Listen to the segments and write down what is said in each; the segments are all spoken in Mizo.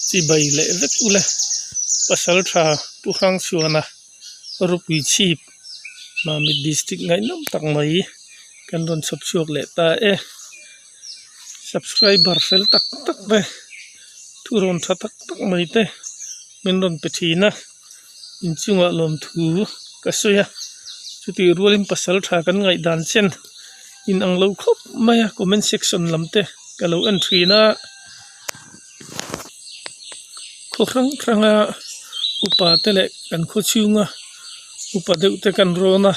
Chibai leh vek ule Pasaltha Pu Hrangchhuana ropui chhip Mamit District ngaihnawm tak mai kan rawn chhawp chhuak leh ta e. Subscriber fel tak tak te thu rawn tha tak tak mai te min rawn pe thin a inchungah lawmthu ka sawi a chutih rualin Pasaltha kan ngaihdan chen in ang lo khawp mai a comment section lam te ka lo en thin a khaw hrang hrang a upa te leh kan khaw chhunga upa deuh te kan rawn a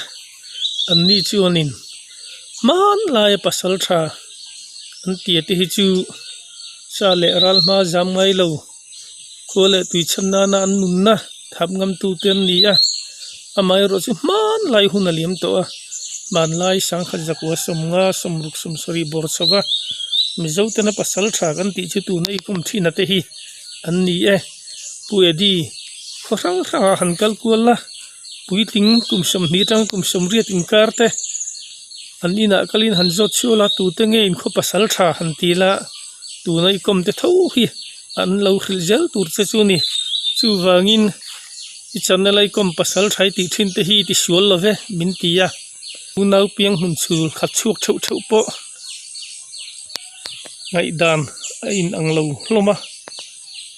an ni chuanin hmanlaia pasal tha an tia te hi chu sa leh ral hma zam ngai lo khua leh tui chhan nana an nunna thap ngam tu te an ni a amaherawh chu hmanlai hun a liam tawh a hmanlai sangkhat zakua sawmnga sawmruk sawmsarih bawr chho va mizo tena pasal tha kan tih chu tuna i kum thin a te hi an ni e pu Eddie khaw hrang hrang ah han kal kual la puitling kum sawmhnih atanga kum sawmriat inkar te an inah kalin han zawt chhuak la tute nge in khaw pasal tha han ti la tuna i kawm te tho hi an lo hrilh zel tur che chu a ni chuvangin i channel a i kawm pasal tha i tih thin te hi i ti sual lo ve min ti a unau piang hmun chhul khat chhuak theuh theuh pawh ngaihdan a in ang lo hlawm a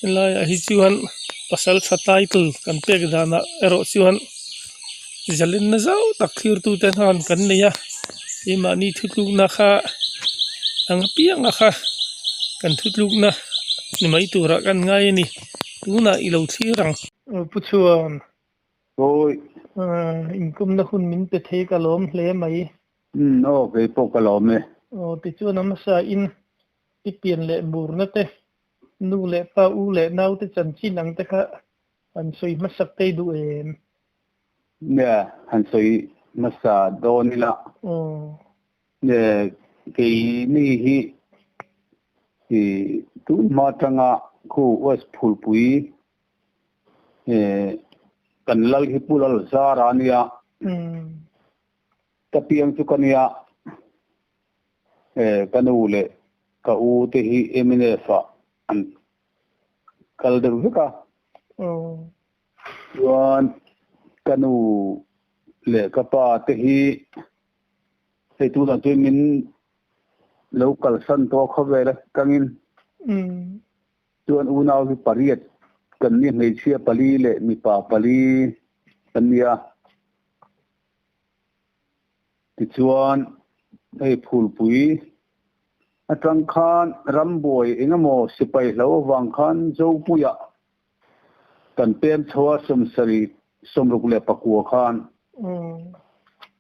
helaiah hi chuan pasal tha title kan pek danah erawh chuan zalenna zau tak thlir tute hnan kan nei a keimahni thutlukna kha ang apianga kha kan thutlukna ni mai turah kan ngai a ni tunah i lo thlir ang. Aw pu chuan Awi. Inkawmna hun min pe thei ka lawm hle mai. Umm aw kei pawh ka lawm e. Aw tichuan a hmasa in i pian leh murna te, nu leh pa u leh nau te chanchin ang te kha han sawi hmasak tei duh em? Nia, han sawi hmasa dawn ila. Aw. Nia, keini hi i tun hma atanga khu West Phulpui Kan lal hi Pu Lal Zara a nia. Ka piang chu ka nia. Ka nu leh ka u te hi MNF ah an kal deuh vek a. Chuan ka nu leh ka pa te hi hei tunah chuan min lo kalsan tawh a khawvel atangin. Chuan unau hi pariat kan ni, hmeichhia pali leh mipa pali kan ni a. Tichuan hei phulpui atang khan rambuai engemaw sipai hlo avang khan Zopuia kan pem chho a sawmsarih 64 khan.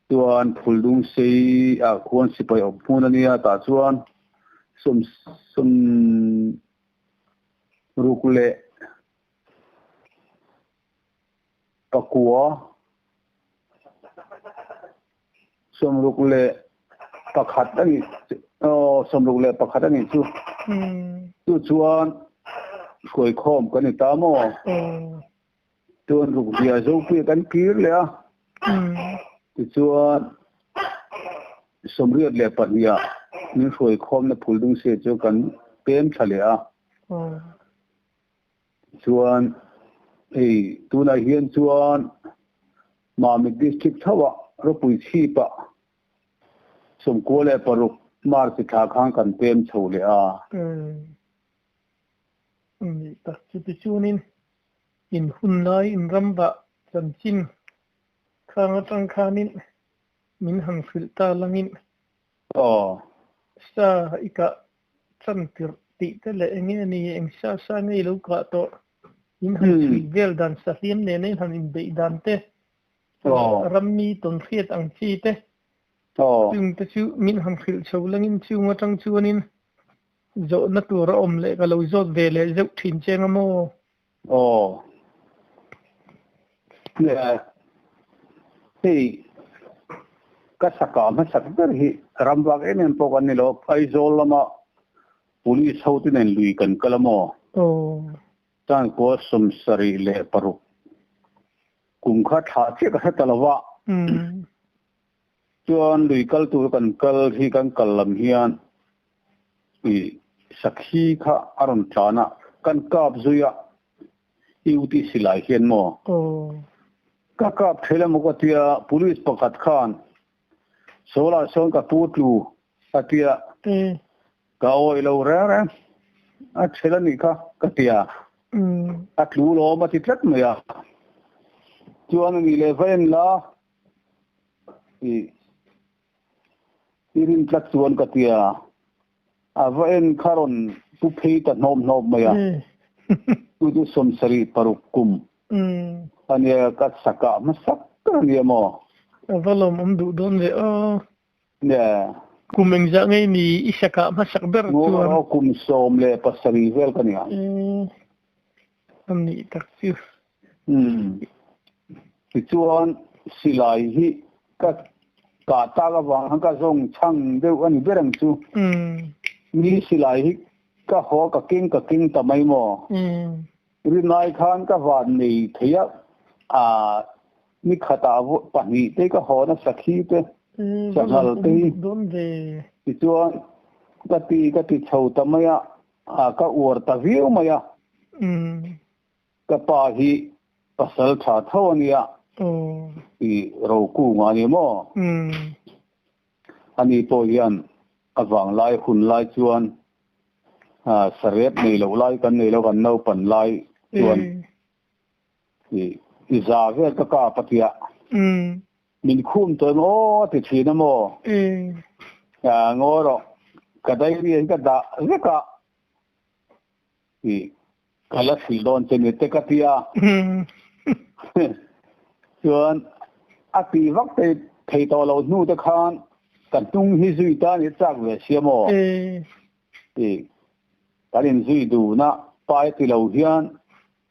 Chuan Phuldung sei ah khuan sipai awm hmun a nia tah chuan 69 61 a nih aw 61 a nih chu chu chuan hruaikhawm kan ni ta maw? Chuan rukzia Zopuia kan kir leh a, tichuan 82 ah min hruai khawmna Phuldung se chu kan pem thla leh a. Tichuan hei tunah hian chuan Mamit District chauhah ropui chhipah 96 March thla khan kan pem chho leh a. Ni tak chu tichuanin in hun lai in ram vah chanchin khang atang khanin min han hrilh ta langin Aw. Sa i kah chan tirh tih te leh eng nge ni eng sa sa nge i lo kah tawh in han chhui vel dan sahliam nena in han inbeih dan te rammi tawn hriat ang chi te chung te chu min han hrilh chho langin chung atang chuanin Zawhna tur a awm leh ka lo zawt ve leh zeuh thin che nga maw? Aw. Hei ka saka hmasak ber hi ram vak em em pawh kan ni lo, Aizawl lama Police ho te nen lui kan kal a maw? Aw. Changkua 76 kum kha thla chiah ka hre ta lo va. Chuan lui kal tur kan kal hi kan kal lam hian ih sakhi kha a rawn tlan a. Kan kap zui a UT silai hian maw? Ka kap thei emaw ka tia police pakhat khan Solar sawn ka pu tlu a tia ka awih lo reng reng a thel a nih kha ka tia a tlu lawm a ti tlat mai a chuan a nih leh va en la i I rin tlat chuan ka tia, a va en kha rawn pu phei ta hnawp hnawp mai a, chu chu 76 kum a nia, ka sakah hmasak ber a nia maw? A va lawmawm duh dawn ve aw. Nia. Kum engzah ngei ni i sakah hmasak ber chuan? Aw, kum 17 vel ka nia. A nih tak chu. Umm. Tichuan silai hi ka kah tak avang khan ka zawng chhang deuh a ni ber ang chu. Mi silai hi ka haw ka keng ka keng ta mai maw? Rinai khan ka van nei thei a, ah ni khatah pahnih te ka haw nasa khi te, sanghal te hi. Tichuan ka ti ka ti chho ta mai a, ah ka uar ta viau mai a. Ka pa hi pasal tha tho a nia i Rokunga a ni maw? Ani pawh hian a vanglai hun lai chuan sarep nei loh lai kan nei lo kan naupan lai chuan i za vel ka kap a tia. Min khum tawh em aw a ti thin a maw? Ngaw rawh ka diary ah hi ka dah vek a. I ka la hrilh dawn che ni te ka ti a. Chuan a tih vak te thei tawh loh hnu te khan ka hnung hi zui ta ni chak ve sia maw? I kan inzui duhna pai ti lo hian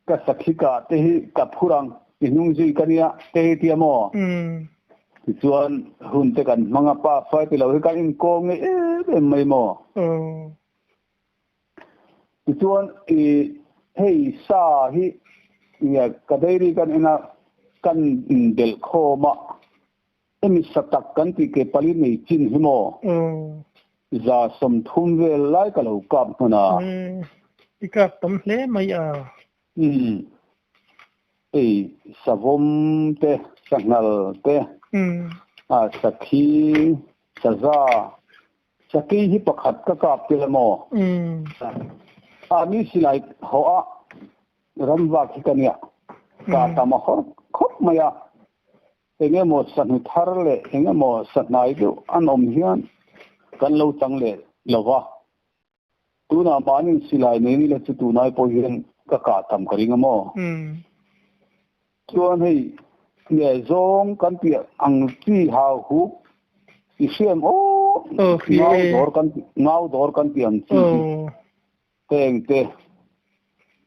ka sakhi kah te hi ka phur ang i hnung zui ka nia te hi tia maw? Tichuan hun te kan hmang a pa fai ti lo hi kan inkawm ngei em em mai maw? Tichuan i hei sa hi ka dairy kan en a, kan inbelh khawm a, hemi sa tak kan tih ke pali nei chin hi maw 130 vel lai ka lo kap hman a. I kap tam hle mai a. Umm hei savawm te, sanghal te, sakhi, saza Sakei hi pakhat ka kap tel maw? A mi silai haw a ramvak hi ka nia. Ka tam a hawr khawp mai a. Eng emaw sahnu thar leh eng emaw sahnai deuh an awm hian kan lo chang leh lo va. Tunah mahni silai nei ni la chu tunai pawh hian ka kah tam ka ring a maw? Chuan hei nge zawng kan tih ang chi hau huk i hriam aw ngau dawr kan ngau dawr kan tih ang chi hi heng te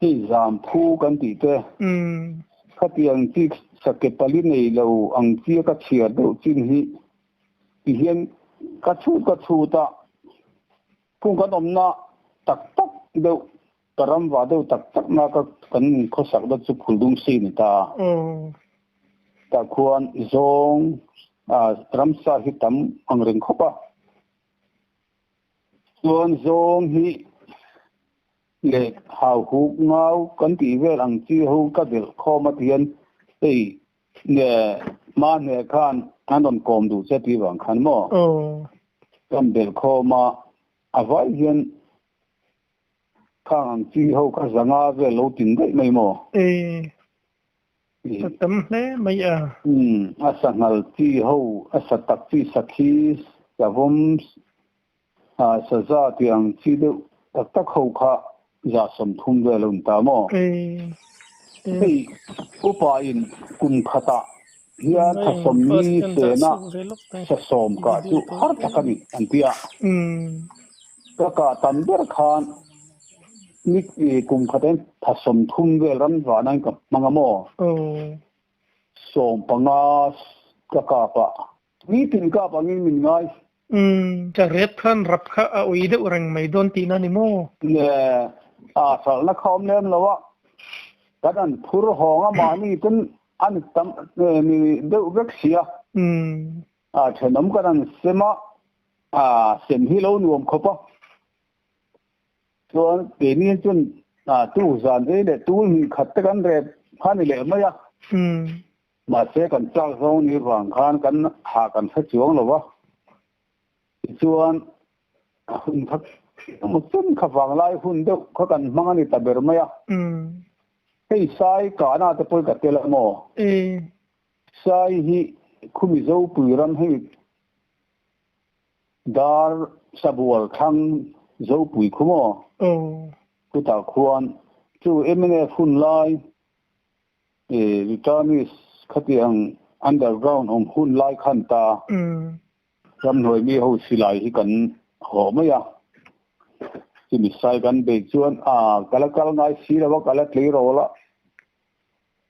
hei zam phu kan tih te khatiang chi sake pali nei lo ang chi a ka chhiar deuh chin hi ti hian ka chhut ka chhut a kung kan awmna tak tak deuh Ka ram vah deuh tak tak na ka kan khawsak deuh chu Phuldung si ni ta. Tah khuan zawng ramsa hi tam ang reng khawp a. Chuan zawng hi leh hau huk ngau kan tih vel ang chi ho ka belh khawm a tihian hei nge hma hne khan an rawn kawm duh che tih vang khan maw kan belh khawm a a vai hian Khang ang chi ho kha zanga vel lo tin daih mai maw? E, a tam hle mai a. Umm, a sanghal chi ho, a sa tak chi sakhi, savawm, a saza tih ang chi deuh tak tak ho kha 130 vel a awm ta maw? E, e. Hei upa in kum khatah hian tha sawmli sena sa sawm kah chu har tak a ni an ti a. Ka kah tam ber khan ni kum khatin tha 30 vel ram vahna in ka hmang a maw? 15 ka kap a. Nitin kap angin min ngai. Ka rep khan rap kha a ui deuh reng mai dawn tihna ni maw? Nge, a hralhna kha awm lem lo a, kan an phur hawng a mahni ten an tam ni deuh vek sia. A thenawm kan an sem a, a sem hi lo nuam khawp a. Chuan keini chuan. A tu zan ei leh tul hnih khat te kan rep kha ni leh mai a. Mahse kan chak zawng ni vang khan kan ha kan hre chuang lo va. Tichuan hun kha emaw chen kha vanglai hun deuh kha kan hmang a ni ta ber mai a. Hei sai kahna te pawh hi ka tel a maw? Sai hi khumi Zopui ram hei Dar sabual thlang Zopui khu maw? Chutah khuan chu mnf hun lai Returnees khatiang underground awm hun lai khan ta ramhnuai mi ho silai hi kan haw mai a. Chumi sai kan beih chuan a ka la kal ngai si lo a, ka la tleirawl a.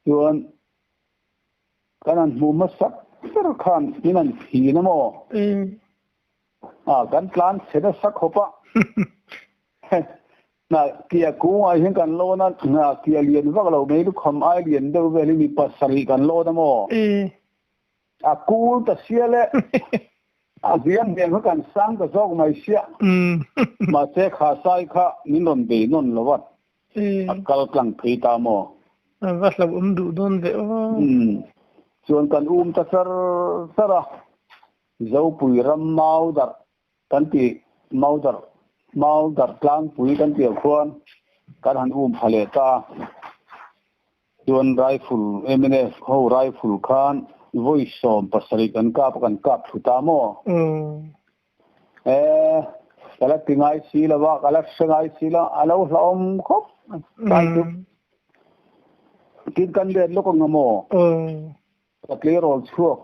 Chuan Kan han hmuh hmasak ber khan in an thin a maw? A, kan tlan chhe nasa khawp a. Na, kia kungah hian kan lawn a, na, kia lian vak lo mai lukham ai lian deuh vel hi mi pasarih kan lawn a maw? A kul ta sia le, a hliam hmel kha kan sang ta zawk mai sia. Mahse kha sai kha min rawn bei nawn lo a. A kal tlang phei ta maw? A va hlauhawm duh dawn ve aw. Umm. Chuan kan um ta char char a, Zopui ram mau darh kan ti, mau darh, mau darh tlangpui kan tih ah khuan kan han um pha leh ta a. Chuan rifle, mnf ho rifle khan vawi 70 kan kap a, kan kap thlu ta maw? Umm. E, ka la ti ngai si lo a, ka la hre ngai si lo, a lo hlauhawm khawp mai chu. Tin kan let lawk ang a maw? Ka tleirawl chhuak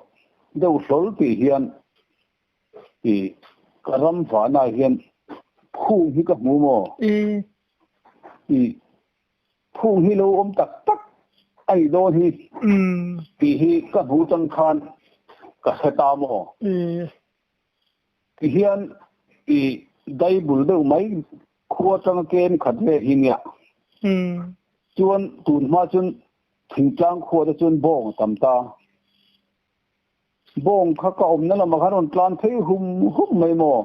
deuh hlawl tih hian i ka ram vahnaah hian phung hi ka hmu maw? I phung hi lo awm tak tak a nih dawn hi tih hi ka hmuh chang khan ka hre ta maw? Ti hian i daibul deuh mai khua atanga kem khat vel hi nia. Chuan tun hma chuan thingtlang khua te chuan bawng a tam ta. Bawng kha ka awmna lamah khan rawn tlan phei hum hum mai maw?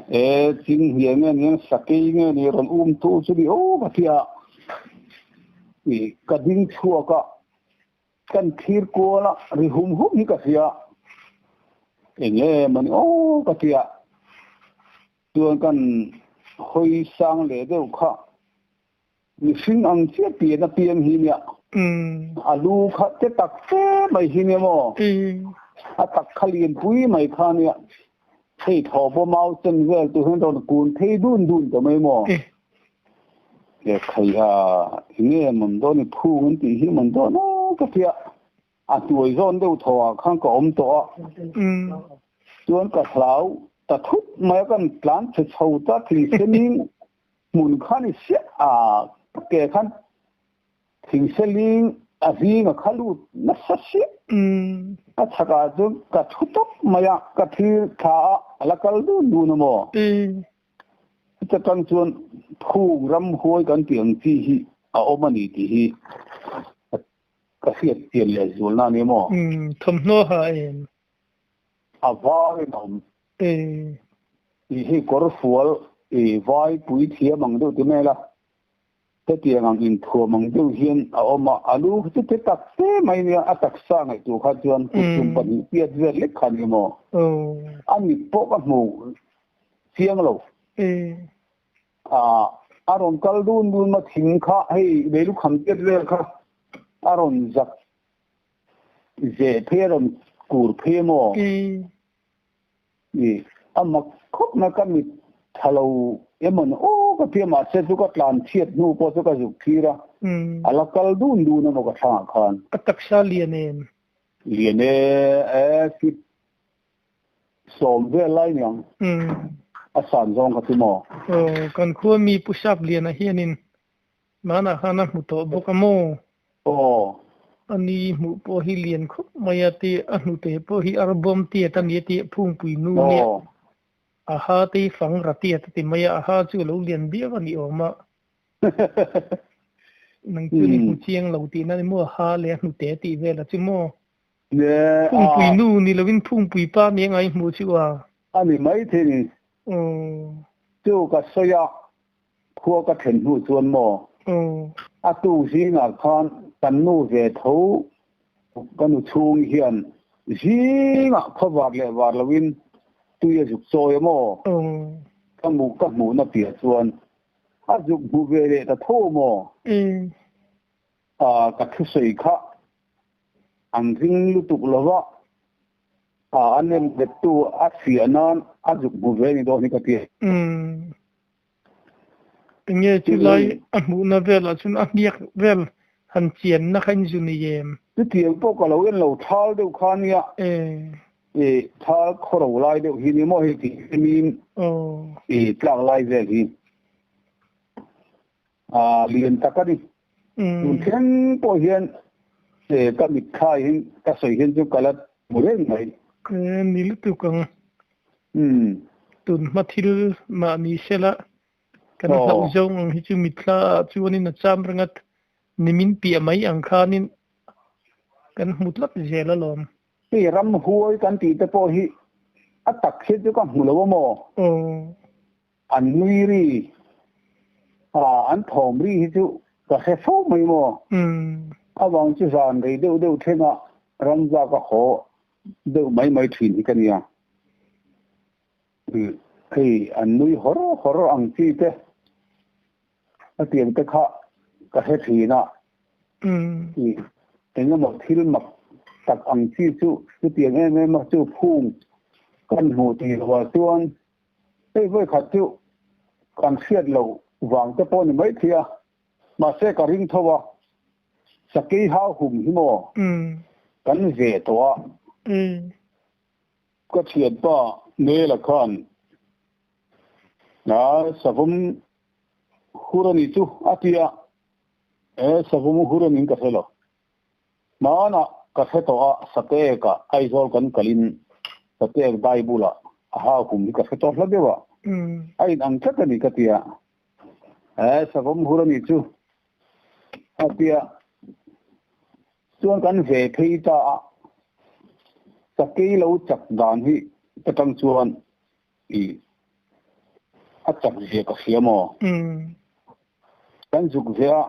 E chinghnia nge ni ang sakei nge ni rawn um tu chu ni aw ka tia. I ka ding chhuak a. Kan thlir kual a, ri hum hum hi ka hria. Eng em a ni aw ka ti a. Chuan kan hawi sang leh deuh kha mihring ang chiah pian a piang hi nia. A lu kha te tak fe mai hi nia maw? A tak kha lianpui mai kha nia. Hei thaw pawh mau chen vel tur hian rawn kun phei dun dun ta mai maw? He khaiha nge mawn dawn i phung an tih hi mawn dawn a ka tia a hnuai zawn deuh thaw ah khan ka awm tawh a chuan ka hlau ta thut mai a kan tlan chhe chho ta thingseling hmun khan i siah a ke khan thingseling a zing a kha lut nasa siah a chhak ah chuan ka thu tawp mai a ka thil thla a a la kal dun dun a maw. Chuta tang chuan phung ramhuai kan tih ang chi hi a awm a ni tih hi ka hriat chian leh zualna a ni maw? Umm, thawmhnaw ha em? A varin a awm. Tih hi kawr fual i vai pui thiam ang deuh ti mai la, hetiang ang inthuam ang deuh hian a awm a, a lu chu te tak te mai nia, a taksa ngaihtuah kha chuan kuttum pahnih piat vel lek kha a ni maw? A mit pawh ka hmu chiang lo. A rawn kal dun dun ma thing kha hei leilukham piat vel kha a rawn zak zeh phei a rawn kur phei a maw? I a mak khawp mai ka mit tha lo emaw ni aw ka ti a mahse chu ka tlan chhiat hnu pawh chu ka zuk thlir a, a la kal dun dun emaw ka thlangah khan. A taksa lian em? Lian e, e fit sawm vel lai niang a san zawng kha chu maw? Aw, kan khua mi Pu Sap Liana hianin Manah khan a hmu tawh bawk a maw? Aw. A ni hmuh pawh hi lian khawp mai a ti, a hnute pawh hi arbawm tiat a ni a ti, phungpui nu nia. A ha te hi fang ra tiat a ti mai a, a ha chu a lo lian viau a ni awm a. Nang chu ni hmu chiang lo tihna ni maw, a ha leh a hnute tih vel a chu maw? Phungpui nu ni lovin phungpui pa nia ngai hmuh chu a. A ni maithei ni. Aw. Chu ka sawi a. Khua ka thlen hnu chuan maw a tuk zingah khan kan nu ve tho ka nu chhung hian zingah khawvar leh var loin tui a zuk chawi a maw? Ka mu ka hmuhna piah chuan a zuk hmu ve leh ta tho maw? Ka thusawi kha an ring lutuk lova a nem bettu a fiah nan a zuk hmu ve ni dawn hi ka ti. Enge chulai a hmuhna velah chuan a hniak vel han chianna kha in zu ni em? Chutiang pawh ka lo en lo thal deuh kha nia. Thal khawro lai deuh hi ni maw hei tih hlimin tlak lai vel hi lian tak a ni. Tun thleng pawh hian ka mitthla hian ka sawi hian chu ka la hmu reng mai. Ni lutuk ang. Tun hma thil mahni sela kan hlauh zawng ang hi chu mitthla ah chuanin a cham ringat nimin piah mai ang khanin kan hmu tlat zel alawm. Hei ramhuai kan tih te pawh hi a tak hi chu ka hmu lo a maw? An nui ri, an thawm ri hi chu ka hre fo mai maw? Avang chu zan rei deuh deuh thlengah ramza ka haw deuh mai mai thin hi ka nia. Hei an nui hawr hawr ang chi te a tiang te kha ka hre thin a. Eng emaw thil mak tak ang chi chu chutiang em em a chu phung kan hmuh tih loh ah chuan hei vawi khat chu kan hriat loh vang te pawh ni mai thei a. Mahse ka ring tho a, sakei hau hum hi maw kan ve tawh a. Ka thianpa Nela khan savawm hur a nih chu a ti a, e savawm hur a ning ka hre lo. Hmanah ka hre tawh a, Sateekah Aizawl kan kalin Sateek dai bulah a hau hum hi ka hre tawh hla deuh a, a inang tlat a ni ka ti a. E savawm hur a nih chu a ti a, chuan kan ve phei ta a, sakei lo chak dan hi ka tang chuan i a chak zia ka hria maw? Kan zuk ve a,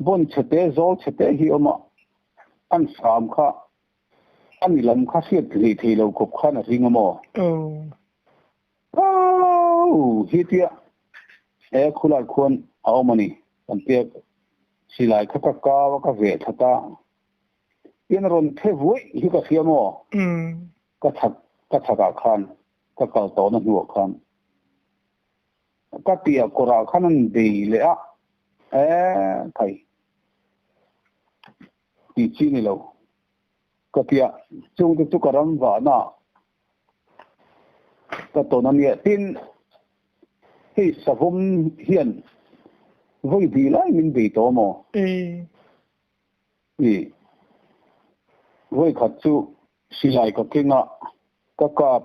bawn chhete zawl chhete hi awm a, an hram kha a ni lam kha hriat hlei thei lo khawp khan a ring a maw? Au! Hi tia he khulai khuan a awm a ni kan tia silai kha ka kau a ka veh that a, in rawn phe vuaih hi ka hria maw? Ka chhak ka chhakah khan ka kal tawhna hnuah khan ka piah kawrah khan an bei leh a, e khai tih chi ni lo ka tia chungte chu ka ram vahna Ka tawn a nia. Tin, hei savawm hian vawi hnih lai min bei tawh maw? I vawi khat chu silai ka keng a, ka kap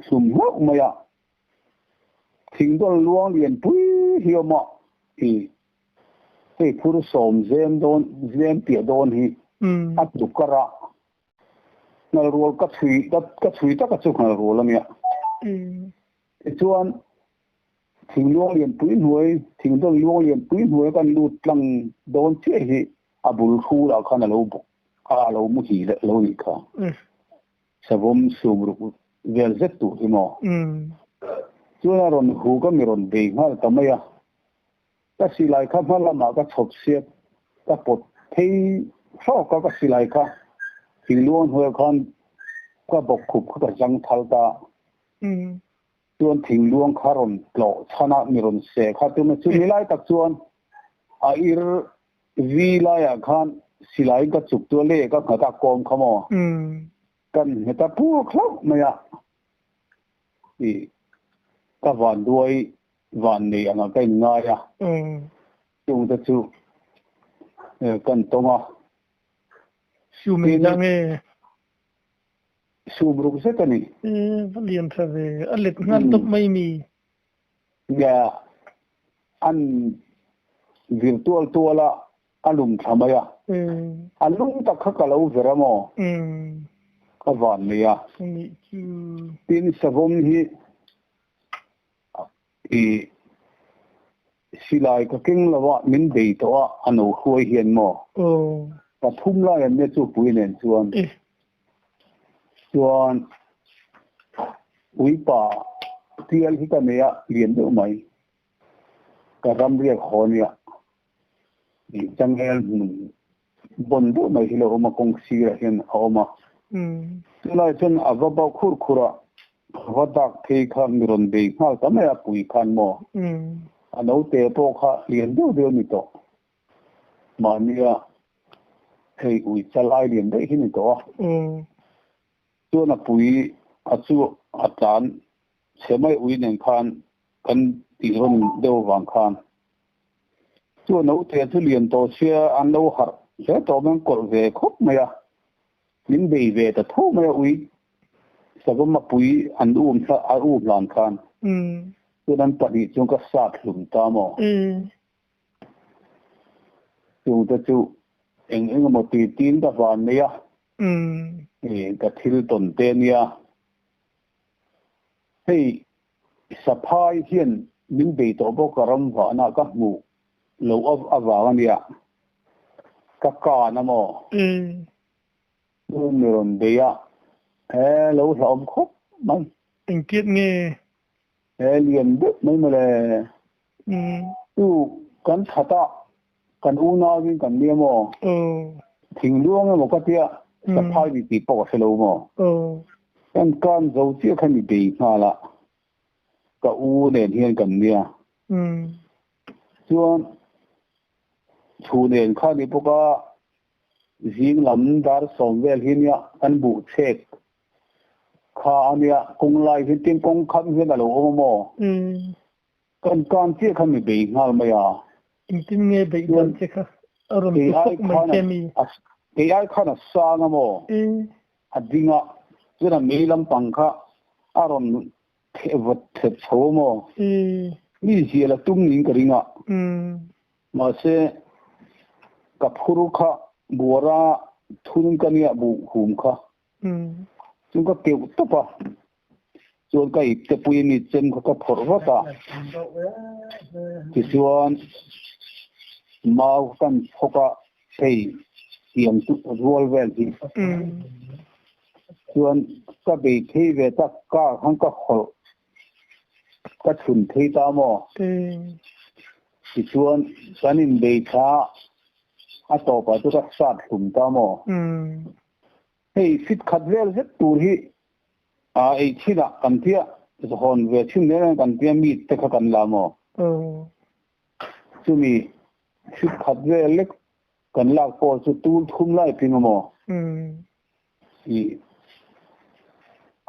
hlum hlauh mai a. Thingdawn luang lian pui hi awm a, i hei phur sawm zem dawn zem piah dawn hi a tluk a. Nghalrual ka chhui ka chhui taka chu nghalrual a nia. Tichuan thingluang lianpui hnuai thingdawn luang lianpui hnuai kan lut tlang dawn chiah hi a bul hrulah khan a lo bawk a a lo muhil leh lo nih kha. Savawm sumruk vel zet tur hi maw. Chuan a rawn huk a mi rawn bei nghal ta mai a. Ka silai kha hma lamah ka chhawp siat, ka pawt phei hrawk a, ka silai kha thingluang hnuaiah khan ka bawk khup kha ka zang thal ta. Chuan thingluang kha rawn tlawh chhan a, mi rawn seh kha tum a, chumi lai tak chuan a ir vi laiah khan silaiin ka chuk chu a leh ka nghat a, kawm kha maw? Kan nghet a pur hlauh mai a, ih ka vanduai van nei anga ka inngai a, chungte chu kan tawng a. Sum engzah nge? Sum ruk zet a ni. Va lian tha ve, a let nghal tawp mai mi. Nia, an vir tual tual a, a lum thla mai a. A lum tak kha ka lo ver a maw? Ka van nei a. Tin, savawm hi I Silai ka keng lo a, min bei tawh a, a no hruai hian maw? Pathum lai an nia chu pui nen chuan. Chuan uipa tial hi ka nei a, lian deuh mai. Ka ram riak haw nia. Changel hmun bawn deuh mai hi lo awm a, kawng sirah hian a awm a. Chulai chuan a va bauh khur khur a, a va dak phei kha mi rawn bei nghal ta mai a, pui khan maw? A naute pawh kha lian deuh deuh a ni tawh. Mahnia hei ui chal ai lian daih hi a ni tawh a. Chuan a pui a chu a tlan chhe mai ui nen khan kan tih rawn deuh vang khan chu a naute chu lian tawh sia an lo harh hle tawh mai an kawlh ve khawp mai a, min bei ve ta tho mai a ui savawm a pui an um a um hlan khan chuan an pahnih chuan ka sat hlum ta maw? Chungte chu eng eng emaw ti tin ka van nei a, ka thil tawn te nia. Hei Saphai hian min bei tawh bawk a ram vahna ka hmuh loh avang a nia. Ka kan a maw? Chu mi rawn bei a, he lo hlauhawm khawp mai. Engtiat nge? He lian deuh mai mawle. Chu kan that a, kan unauin kan nia maw? Thingluang emaw ka tia, Saphai ni tih pawh ka hre lo maw? Kan kan zo chiah kha ni bei nghal a, ka u nen hian kan nia. Chuan chhu nen kha ni bawk a, zing lam dar sawm vel hi nia kan buh chhek kha a nia, kawng lai hi tin kawng kham hian a lo awm a maw? Kan tan chiah kha mi bei nghal mai a. Engtin nge beih dan che kha a rawn tu fawk mai che mi? Kei ai khan a sang a maw? A ding a, chuan a mei lampang kha a rawn theh vawt thep chho a maw? Mi zial a tum niin ka ring a. Mahse, ka phur kha buara thun ka nia buh hum kha. Chuan ka keuh tawp a, chuan ka ip te pui mi chem kha ka phawrh vat a, tichuan mau kan phawk a hei tiang chu rual vel hi chuan ka bei thei ve tak kar khan ka hawlh ka chhun thei ta maw? Tichuan kan inbei tha a tawpah chu ka sat hlum ta maw? Hei fit khat vel zet tur hi a ei chinah kan tia hawn ve thin reng reng kan tia meat te kha kan la maw? Chumi fit khat vel lek kan lak pawh chu tul thum lai ping a maw? I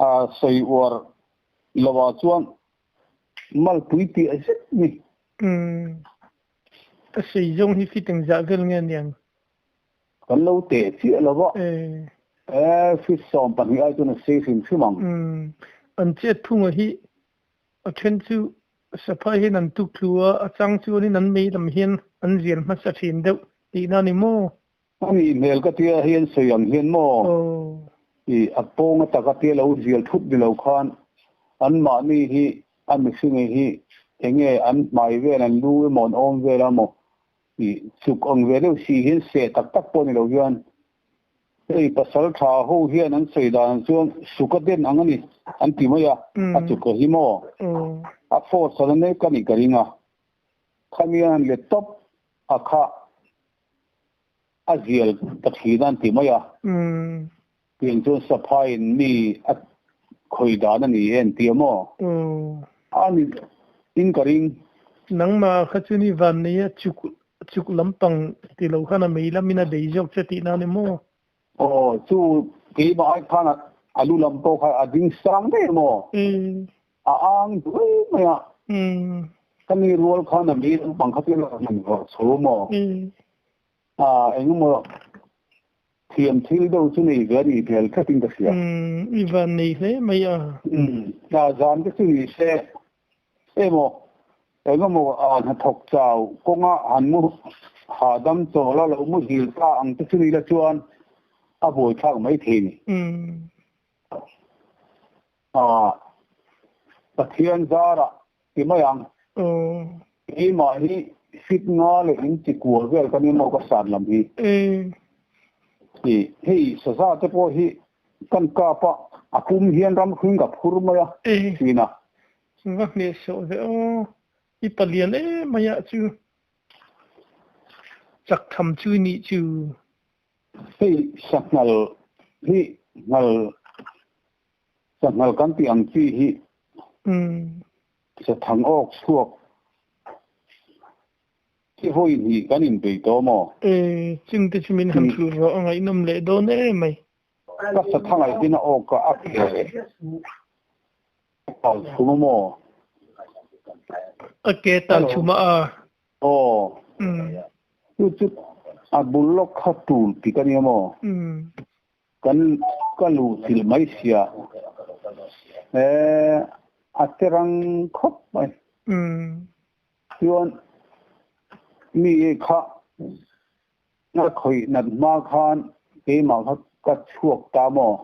a sawi uar lovah chuan malpui piah zet ni. A sei zawng hi fit engzah vel nge aniang? Kan lo teh chiah lo va. E fit 12 ai chuan a sei hrim hrim ang. An chet thunga hi a then chu saphai hian an tuk thlu a, a chang chuanin an mei lam hian an zial hmasa thin deuh tihna a ni maw? A nih hmel ka tia hian sawi ang hian maw? I a pawng a taka tia lo zial thut ni lo khan anmahni hi a mihringe hi enge an hmai vel an lu emaw an awm vel a maw I chuk ang ve deuh si hian seh tak tak pawh ni lo hian hei pasal tha ho hian an sawi dan chuan suka den ang a ni an ti mai a, a chuk a hi maw? A force a la nek a nih ka ring a, khami a han let tawp a kha a zial ka thin a an ti mai a, tiang chuan saphaiin mi a khawi dan a ni e an ti a maw? A ni in ka ring. Nangmah kha chu ni van nei a chuk chuk lampang ti lo khan a mei lamin a bei zawk che tihna a ni maw? Aw chu keimah ai khan a lu lam pawh kha a ding sang daih a maw? A ang duai mai a. Ka mi rual khan a mei lampang kha chu a rawn vawrh chho a maw? A engemaw thiam thil deuh chu nei ve a nih hmel tlat in ka hria. Umm i van nei hle mai a. Umm a zan te chu ni se emaw engemaw a hnathawk chau kawnga han mu hahdam chawl a lo muhil ta ang te chu ni la chuan a buaithlak mai thei ni. Umm. A Pathian zarah ti mai ang. Aw. Keimah hi fit nga leh in chi kual vel ka ni maw ka san lam hi. I hei saza te pawh hi kan kap a, a pum hian ram hring ka phur mai a thin a. Va hnehsawh ve aw, i palian em mai ah chu chak tham chu i nih chu. Hei sanghal hi nghal sanghal kan tih ang chi hi sathang awk chhuak chi vawi hnih kan inbei tawh maw? E, chungte chu min han hrilh rawh a ngaihnawm leh dawn em mai. Ka sathang ai hian a awk a a ke tal chhum a maw? A ke tal chhum a a. Aw. Chu chu a bul lawk kha tul tik a nia maw? Kan ka luh chilh mai sia. E a che rang khawp mai. Chuan mi kha a khawih nat hma khan keimah kha ka chhuak ta maw?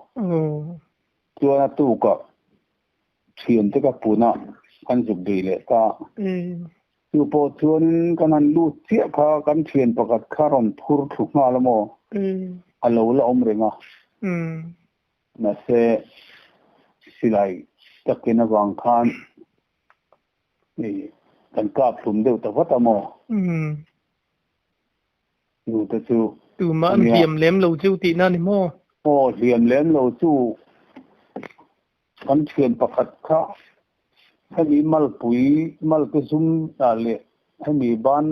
Chuan a tukah thiante ka pun a, kan zuk bei leh ta. Chu pawh chuanin kan han lut chiah kha kan thian pakhat kha rawn phur thlu nghal a maw? A lo la awm reng a. Mahse, silai takin avang khan kan kap hlum deuh ta vat a maw? Nu te chu Tumah an hliam lem lo chu tihna ni maw? Aw, hliam lem lo chu kan thian pakhat kha hemi malpui malte zum ah leh hemi ban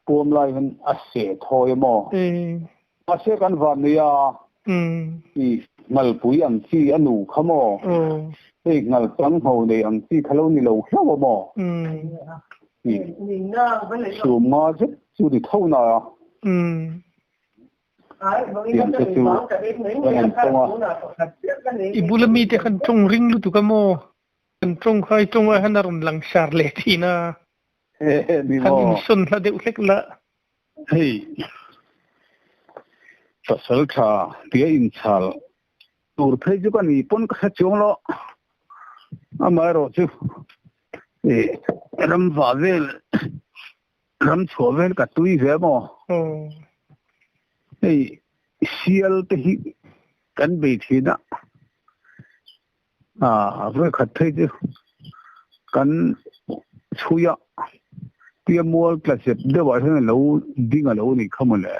puam lai hian a seh thawi a maw? Mahse kan van nei a, i ngalpui ang chi a nu kha maw? Hei ngal chang ho nei ang chi kha lo ni lo hlauh a maw? I sum nga zet chu ni tho na a. Tiang te chu kan han tawng a. I bula mite khan tawng ring lutuk a maw? Kan tawng kha i tawng ah hian a rawn lang sar leh thin a. Kan insawn hla deuh hlek la. Hei pasal tha tia inchhal tur phei chu ka ni pawn ka hre chuang lo. Amaherawhchu ram vah vel ram chhuah vel ka tui ve maw? Hei sial te hi kan bei thin a. Vawikhat phei chu kan chhui a, tia mual tla zep deuh ah hian alo ding alo nih kha mawle.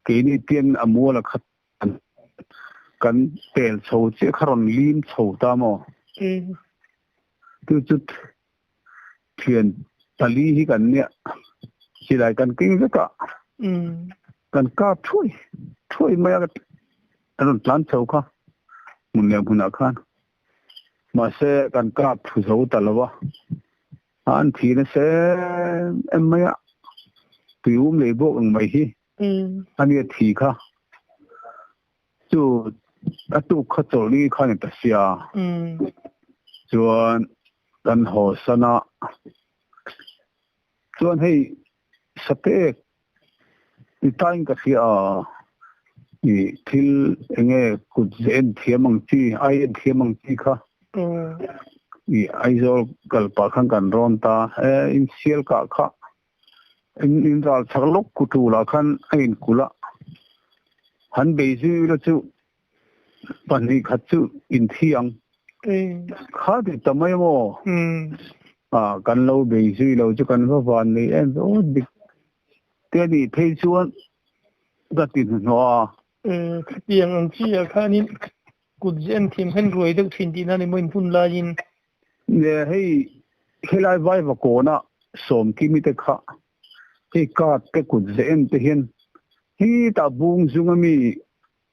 Keini tian a mual a khat kan pel chho chiah kha rawn lim chho ta maw? Chu chu thian pali hi kan nia, silai kan keng vek a, kan kap thuai thuai mai a, a rawn tlan chho kha hmun leh hmunah khan. Mahse kan kap thu zo ta lo a, an thi nasa em em mai a, tuium lei bawk ang mai hi a nia thi kha. Chu a tuk kha chawlhni kha ni ta sia. Chuan kan haw san a. Chuan hei sapek i tain ka hria a, i thil enge kut ze en thiam ang chi, ai en thiam ang chi kha. I Aizawl kal pah khan kan rawn ta. E insial kah kha In ral chak lawk ku tulah khan a inkulh a, han bei zui ila chu pahnih khat chu inthi ang. Kha ti ta mai maw? Kan lo bei zui lo chu kan va van nei em ve aw dik te a nih phei chuan ka ti hnuhnawh a. Khatiang ang chi ah khanin kut zen thiam khan ruai deuh thin tihna ni maw in hun laiin? Nge hei helai vaiva kawna Sawmkimi te kha hei card te kut ze en te hian hitah bung zunga mi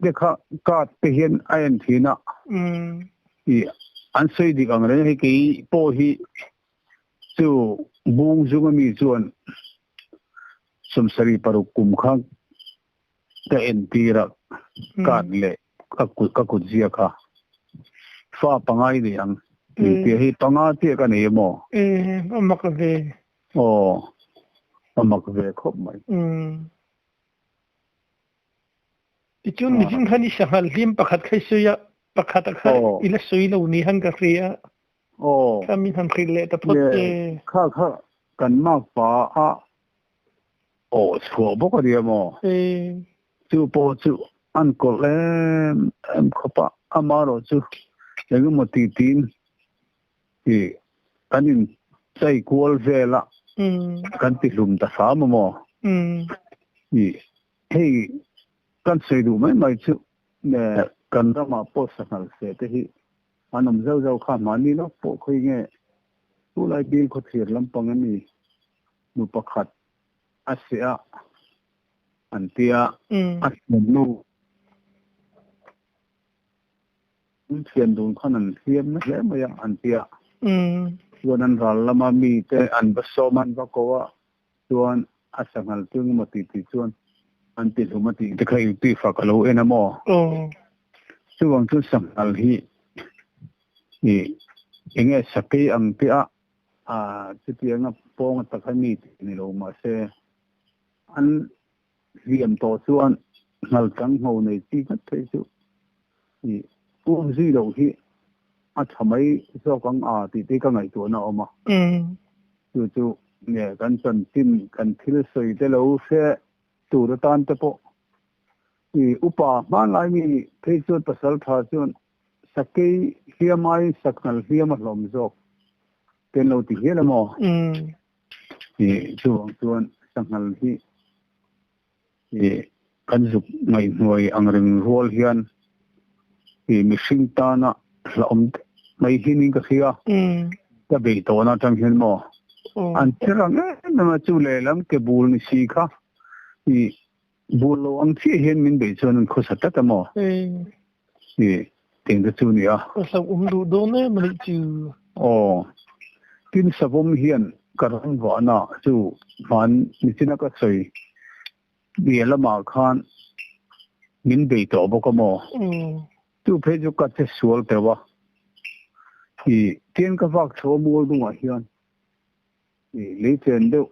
te kha card te hian a en thin a i an sawi dik ang reng hei kei pawh hi chu bung zunga mi chuan 76 kum kha ka entir a card leh ka kut ka kut zia kha fa panga i nei ang tia hei panga chiah ka nei emaw a mak ve aw a mak ve khawp mai tichuan mihring khan i sanghal hlim pakhat kha i sawi a pakhat a kha i la sawi lo ni han ka hria aw kha min han hrilh leh ta phawt che kha kha. Kan makpa a awh chhuah bawk a nia maw? Chu pawh chu an kawlh em em khawp a, amaherawh chu eng emaw tih tiin ih kan in chai kual vel a, kan ti hlum ta hram a maw? Ih hei kan sawi duh mai mai chu kan ramah pawh sanghal se te hi an awm zauh zauh kha mahni lawk pawh khawi nge Chulai bil khawthlir lampang a ni nu pakhat a seh a an tia a thiannu an thian dun khan an hliam na hle mai a an tia chuan an ral lama mi te an va sawm a an va ko a chuan a sanghal chu engemaw tih tih chuan an ti hlum a tih te kha inti fak a lo en a maw? Chuvang chu sanghal hi ih enge sakei ang te a chutianga pawng a tak a ni tih ni lo mahse an hliam tawh chuan nghal chang ngho nei chi nghat phei chu ih um zui loh hi a tha mai zawk ang a tih te ka ngaihtuahna a awm a. Chu chu nge kan chanchin kan thil sawi te lo hre tur atan te pawh ih upa hmanlai mi phei chuan pasal tha chuan sakei hliam aiin saknal hliam a hlawm zawk te an lo ti hial a maw? Ih chuvang chuan sanghal hi ih kan zuk ngaihhnuai ang reng rual hian ih mihring tana hlauhawm deuh mai hi niin ka hria. Ka beih tawhna atang hian maw an che rang em em a, chu lehlam ke bul ni si kha ih bul lo ang chiah hian min beih chuan an khawsa tlat a maw? Ih teng te chu a ni a. Ka hlauhawm duh dawn em a nih chu. Aw, tin savawm hian ka ram vahna chu hman nichina ka sawi bia lamah khan min bei tawh bawk a maw? Chu phei chu ka che sual teuh a. Ih, tin ka vak chho a mual dungah hian ih lei chen deuh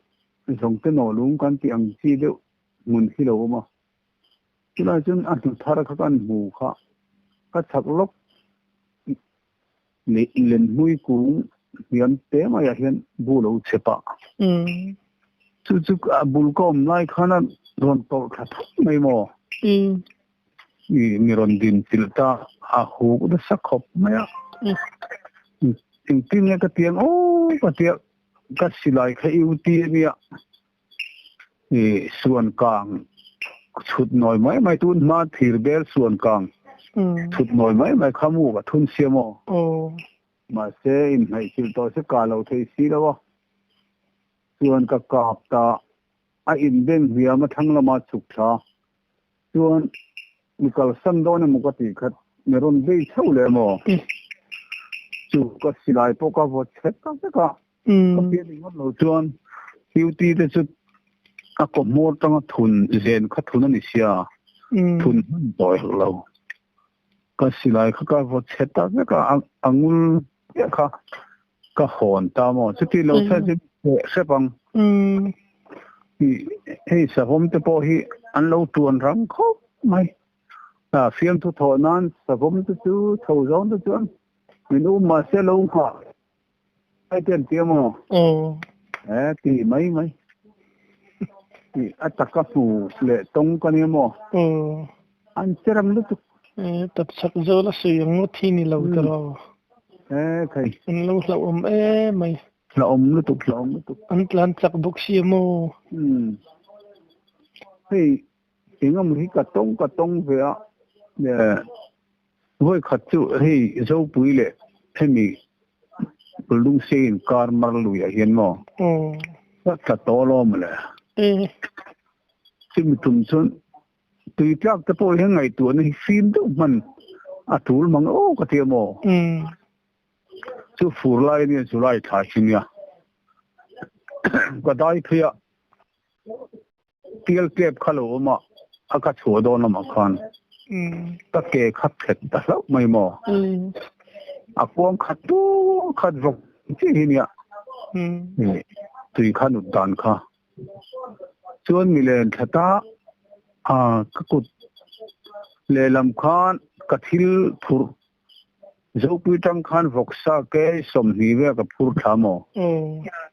zawng te nawh lung kan tih ang chi deuh hmun hi lo awm a. Chulai chuan a hnu thar kha kan hmu kha ka chak lawk leh lenhmui kung hniam te maiah hian bu lo chhe pah. Chu chu a bul ka awm lai khan a rawn tawlh thla thut mai maw? Mi rawn din chilh ta a huk nasa khawp mai a. Engtin nge ka ti ang aw ka tia ka silai kha i u ti a nia. Suan kang chhut nawi mai mai tun hma thir bel suan kang chhut nawi mai mai kha mu ka thun sia maw? Mahse inhnaih chilh tawh se ka lo thei si lo a, chuan ka kap ta a inbeng hliam a thlang lama chhuk thla chuan mi kalsan dawn emaw ka tih khat mi rawn bei chho leh maw? Chu ka silai pawh ka vaw chhet ta vek a. Ka pian ringawt lo chuan duty te chu a kaw hmawr tanga thun zen kha thun a ni sia, thun hman tawh hek lo. Ka silai kha ka vaw chhe ta vek a, a ngul chiah kha ka hawn ta maw? Chuti lo se chu hrep ang. Hei savawm te pawh hi an lo tuan rang khawp mai. Fiamthu thawh nan savawm te chu chho zawng te chuan min um mahse lo nghah. Ai te an ti a maw? Aw. Eh, ti mai mai. Ti a taka hmu leh tawng ka nia maw? Aw. An che ram lutuk. Eh, tap chak zawl a sawi ang ngawt hi ni lo ta ro. Eh, thei. An lo hlauhawm em mai. Hlauhawm lutuk, hlauhawm lutuk. An tlan chak bawk si a maw? Hmm. Hei, engemaw hi ka tawng ka tawng ve a. Eh, Vawi khat chu hei Zopui leh hemi Lungse inkar mar luiah hian maw ka tla tawh alawm le. Chumi tum chuan tui tlak te pawh hian ngaihtuahna hi fim deuh hman a tul mang aw ka ti a maw. Chu fur lai ania July thla hi nia ka dai phei a. Tial tep kha lo awm a, a ka chhuah dawn lamah khan ka ke kha phet ta hlauh mai maw? A kuang khat tur khat vawk chiah hi nia tui kha nut dan kha. Chuan milen thla ta ka kut lehlam khan ka thil phurh. Zopui tang khan vawksa ke 20 vel ka phur thla maw?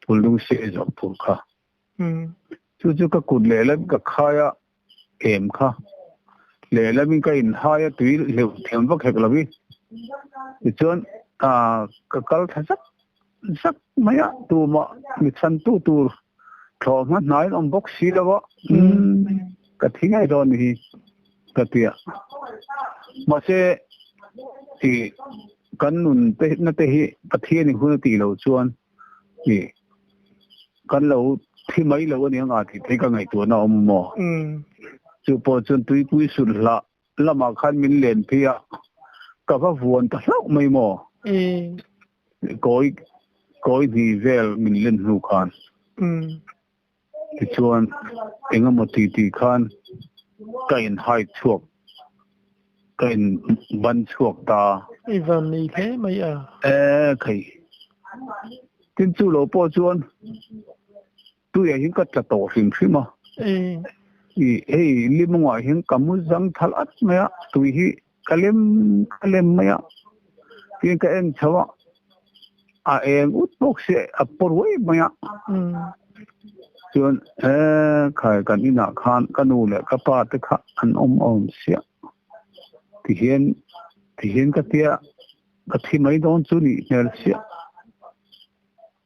Phul se zawrh tur kha. Chu chu ka kut lehlam ka khai a em kha. Lehlamin ka inhai a tui hleuh thiam vak hek lo i. Tichuan ka kal thla zak zak mai a, tumah mi chhantu tur thlawh hma hnaiin awm bawk si lo a, ka thi ngei dawn ni hi ka ti a. Mahse i kan nun te na te hi Pathian in hun a tih loh chuan i kan lo thi mai lo a ni ang a tih theih ka ngaihtuahna a awm maw? Chu pawh chuan tuipui sulh hlah lamah khan min len phei a, ka va vuan ta hlauh mai maw? Kawi kawi hnih vel min len hnu khan tichuan engemaw ti tih khan ka in hai chhuak ka in ban chhuak ta. I van nei hle mai a. E khai. Tin chu lo pawh chuan tuiah hian ka tla tawh hrim hrim a. I hei limawngah hian ka mu zang thal at mai a, tui hi Ka lem ka lem mai a, tin ka en chho a, a eng ut bawk si a paw ruai mai a. Chuan he khai kan inah khan ka nu leh ka pa te kha an awm awm sia tihian tihian ka tia ka thi mai dawn chu nih hmel sia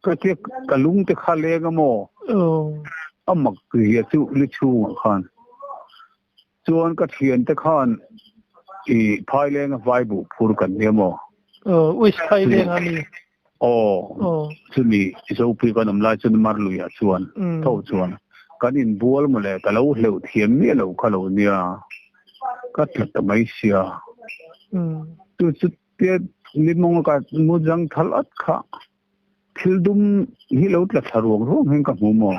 ka tia ka lung te kha leng a maw a mak zia chu li chhungah khan. Chuan ka thiante khan i Phailenga vai buh phur kan nia maw? Aw, West Phailenga a ni. Aw, chumi Zopui kan awm lai chuan Marluiah chuan tho chuan kan inbual maw le, ka lo hleuh thiam miah lo kha lo nia, ka tla ta mai sia. Chu chutia limawng ka mu zang thal at kha thil dum hi lo tla thla ruang ruang hian ka hmu maw?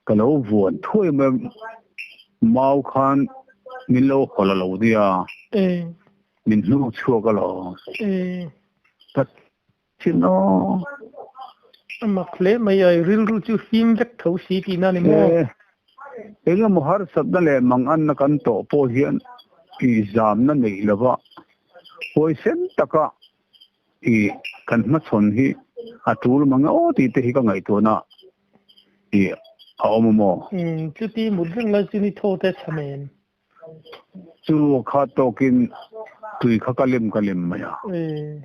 Ka lo vuan thuai mai a, mau khan min lo hawlh a lo nia, min hnuk chhuak a lo. Ka thin aw. A mak hle mai a, i rilru chu fim vek tho si tihna a ni maw? Engemaw harsatna leh manganna kan tawh pawh hian tihzamna neih lova huaisen taka I kan hmachhawn hi a tul mang e aw tih te hi ka ngaihtuahna i a awm a maw? Umm, chuti mut reng lai chu ni thaw te chha men. Chu kha tawkin tui kha ka lem ka lem mai a. Ee,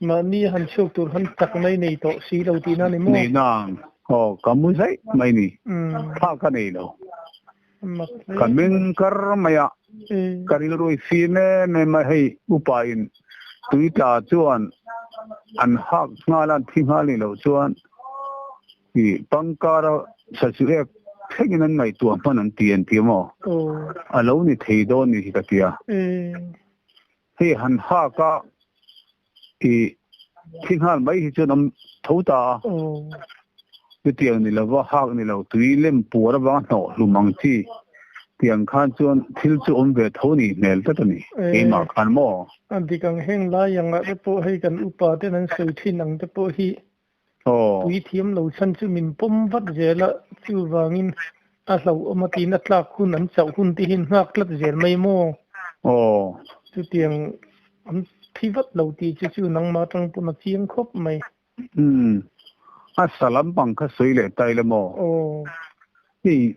mahni han chhuak tur han tak mai nei tawh si lo tihna ni maw? Nei nang, aw ka mu zaih mai ni, thla ka nei lo. Ka meng kar mai a, ka rilru i fim em em a, hei upa in tui tla chuan an hak nghal a, an thi nghal nih loh chuan i pangkar a sachu ek thleng in an ngaihtuah hman an ti an ti maw? A lo ni thei dawn ni hi ka ti a. Hei han hak a i thi nghal mai hi chuan awm tho ta a. Chutiang ni lova hak ni lo tui lem puar avanga hnawh hlum ang chi tiang khan chuan thil chu awm ve tho ni hmel tlat a ni keimah khan maw? A dik ang heng lai angah te pawh hei kan upa ten an sawi thin ang te pawh hi Tui thiam lo chhan chu min pawm vat zel a, chuvangin a hlauhawm a tiin a tlak hun an chauh hun te hian nghak tlat zel mai maw? Chutiang an thi vat lo tih chu chu nangmah atang pawn a chiang khawp mai. Umm, a sa lampang kha sawi leh ta ila maw? Hei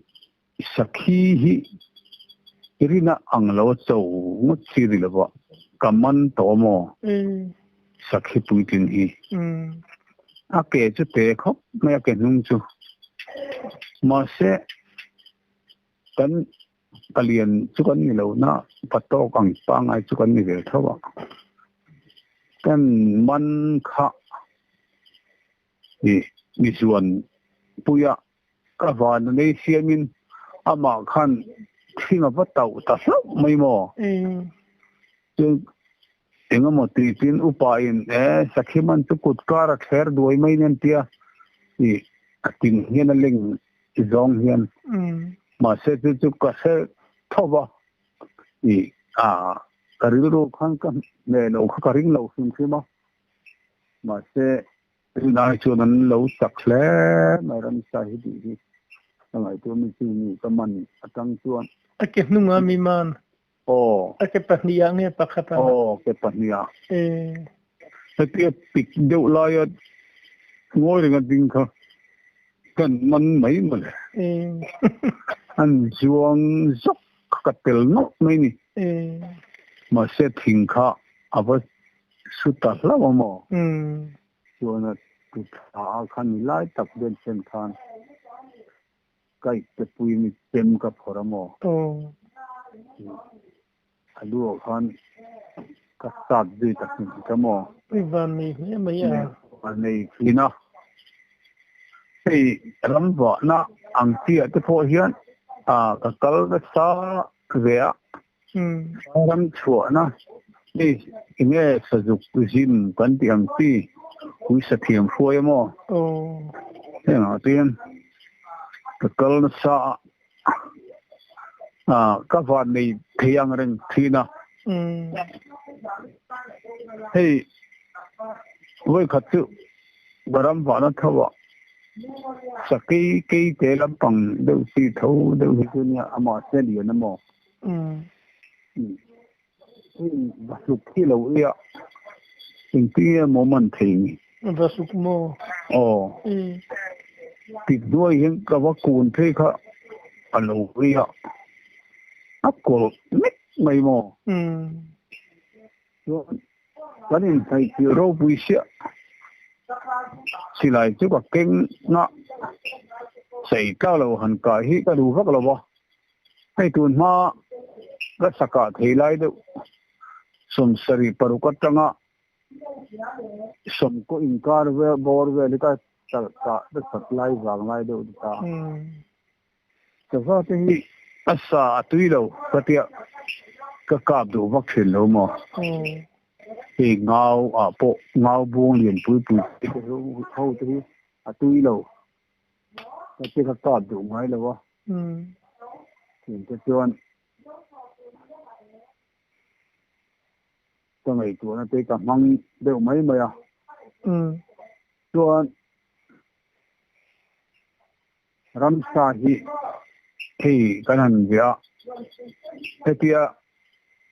Sakhi hi rina ang lo a cho ngawt chi ni lova ka man tawh maw? Sakhi puitling hi a ke chu te khawp mai a ke hnung chu mahse kan palian chu kan ni lo na patawk ang pangai chu kan ni ve tho a kan man kha i mizuan puia Ka van a nei siamin amah khan thing a va tauh ta hlauh mai maw? Chuan engemaw tih tin upa in e Sakhiman chu kut kar a thler duai mai nen tia i a tin hian a leng zawng hian mahse chu chu ka hre tho va i a ka rilru khan ka hmeh loh kha ka ring lo hrim hrim a mahse Tunlai chuan an lo chak hle mai ramsa hi tih hi ka ngaihtuah mi chu mi ka man atang chuan. A ke hnunga mi man. Aw. A ke pahnih ah nge pakhat ah? Aw, ke pahnih ah. E. Hetia pik deuh laia ngawi renga ding kha kan man mai mawle. E. An zuang zawk kha ka tel nawk mai ni. E. Mahse thing kha a va su ta hlauh a maw? Umm. Chuan a tutthla ah khan ni lai tak vel chen khan kaih te pui mi chem ka phawrh a maw? Aw. A lu ah khan ka sat zui ta hmun ka maw? I van nei hle mai a. Van nei thin a. Hei ram vahna ang chi ah te pawh hian ka kal nasa ve a. Ram chhuahna hei enge sazuk zim kan tih ang chi ui sathiam hruai a maw? Heng ah chuan ka kal nasa a, ka van nei thei ang reng thin a. Hei vawikhat chu Ka ram vahna tho ah sakei kei te lampang deuh chi tho deuh hi chu nia amah se lian a maw? Hei va hluk hi lo i a engtin nge maw man thei ni? Va hluk maw? Aw. Tik hnuai hian ka va kun phei kha a lo i a, a kawlh mek mai maw? Chuan kan inhnaihchilh ropui siah silai chu ka keng a, sei tlak lo han kai hi ka duh vak lo va, hei tun hma ka sakah thei lai deuh sawmsarih paruk atanga sawmkaw inkar vel bawr vel hi ka talh kah nasat lai vang lai deuh ni ta. Sava te hi a sa a tui lo ka tia ka kap duh vak thin lo maw? Hei ngau ah pawh ngau buang lian pui pui te ho te hi a tui lo ka tia ka kap duh ngai lo a. Thin te chuan ka ngaihtuahna te ka hmang deuh mai mai a. Chuan Ramsa hi hei kan han ve a, hetia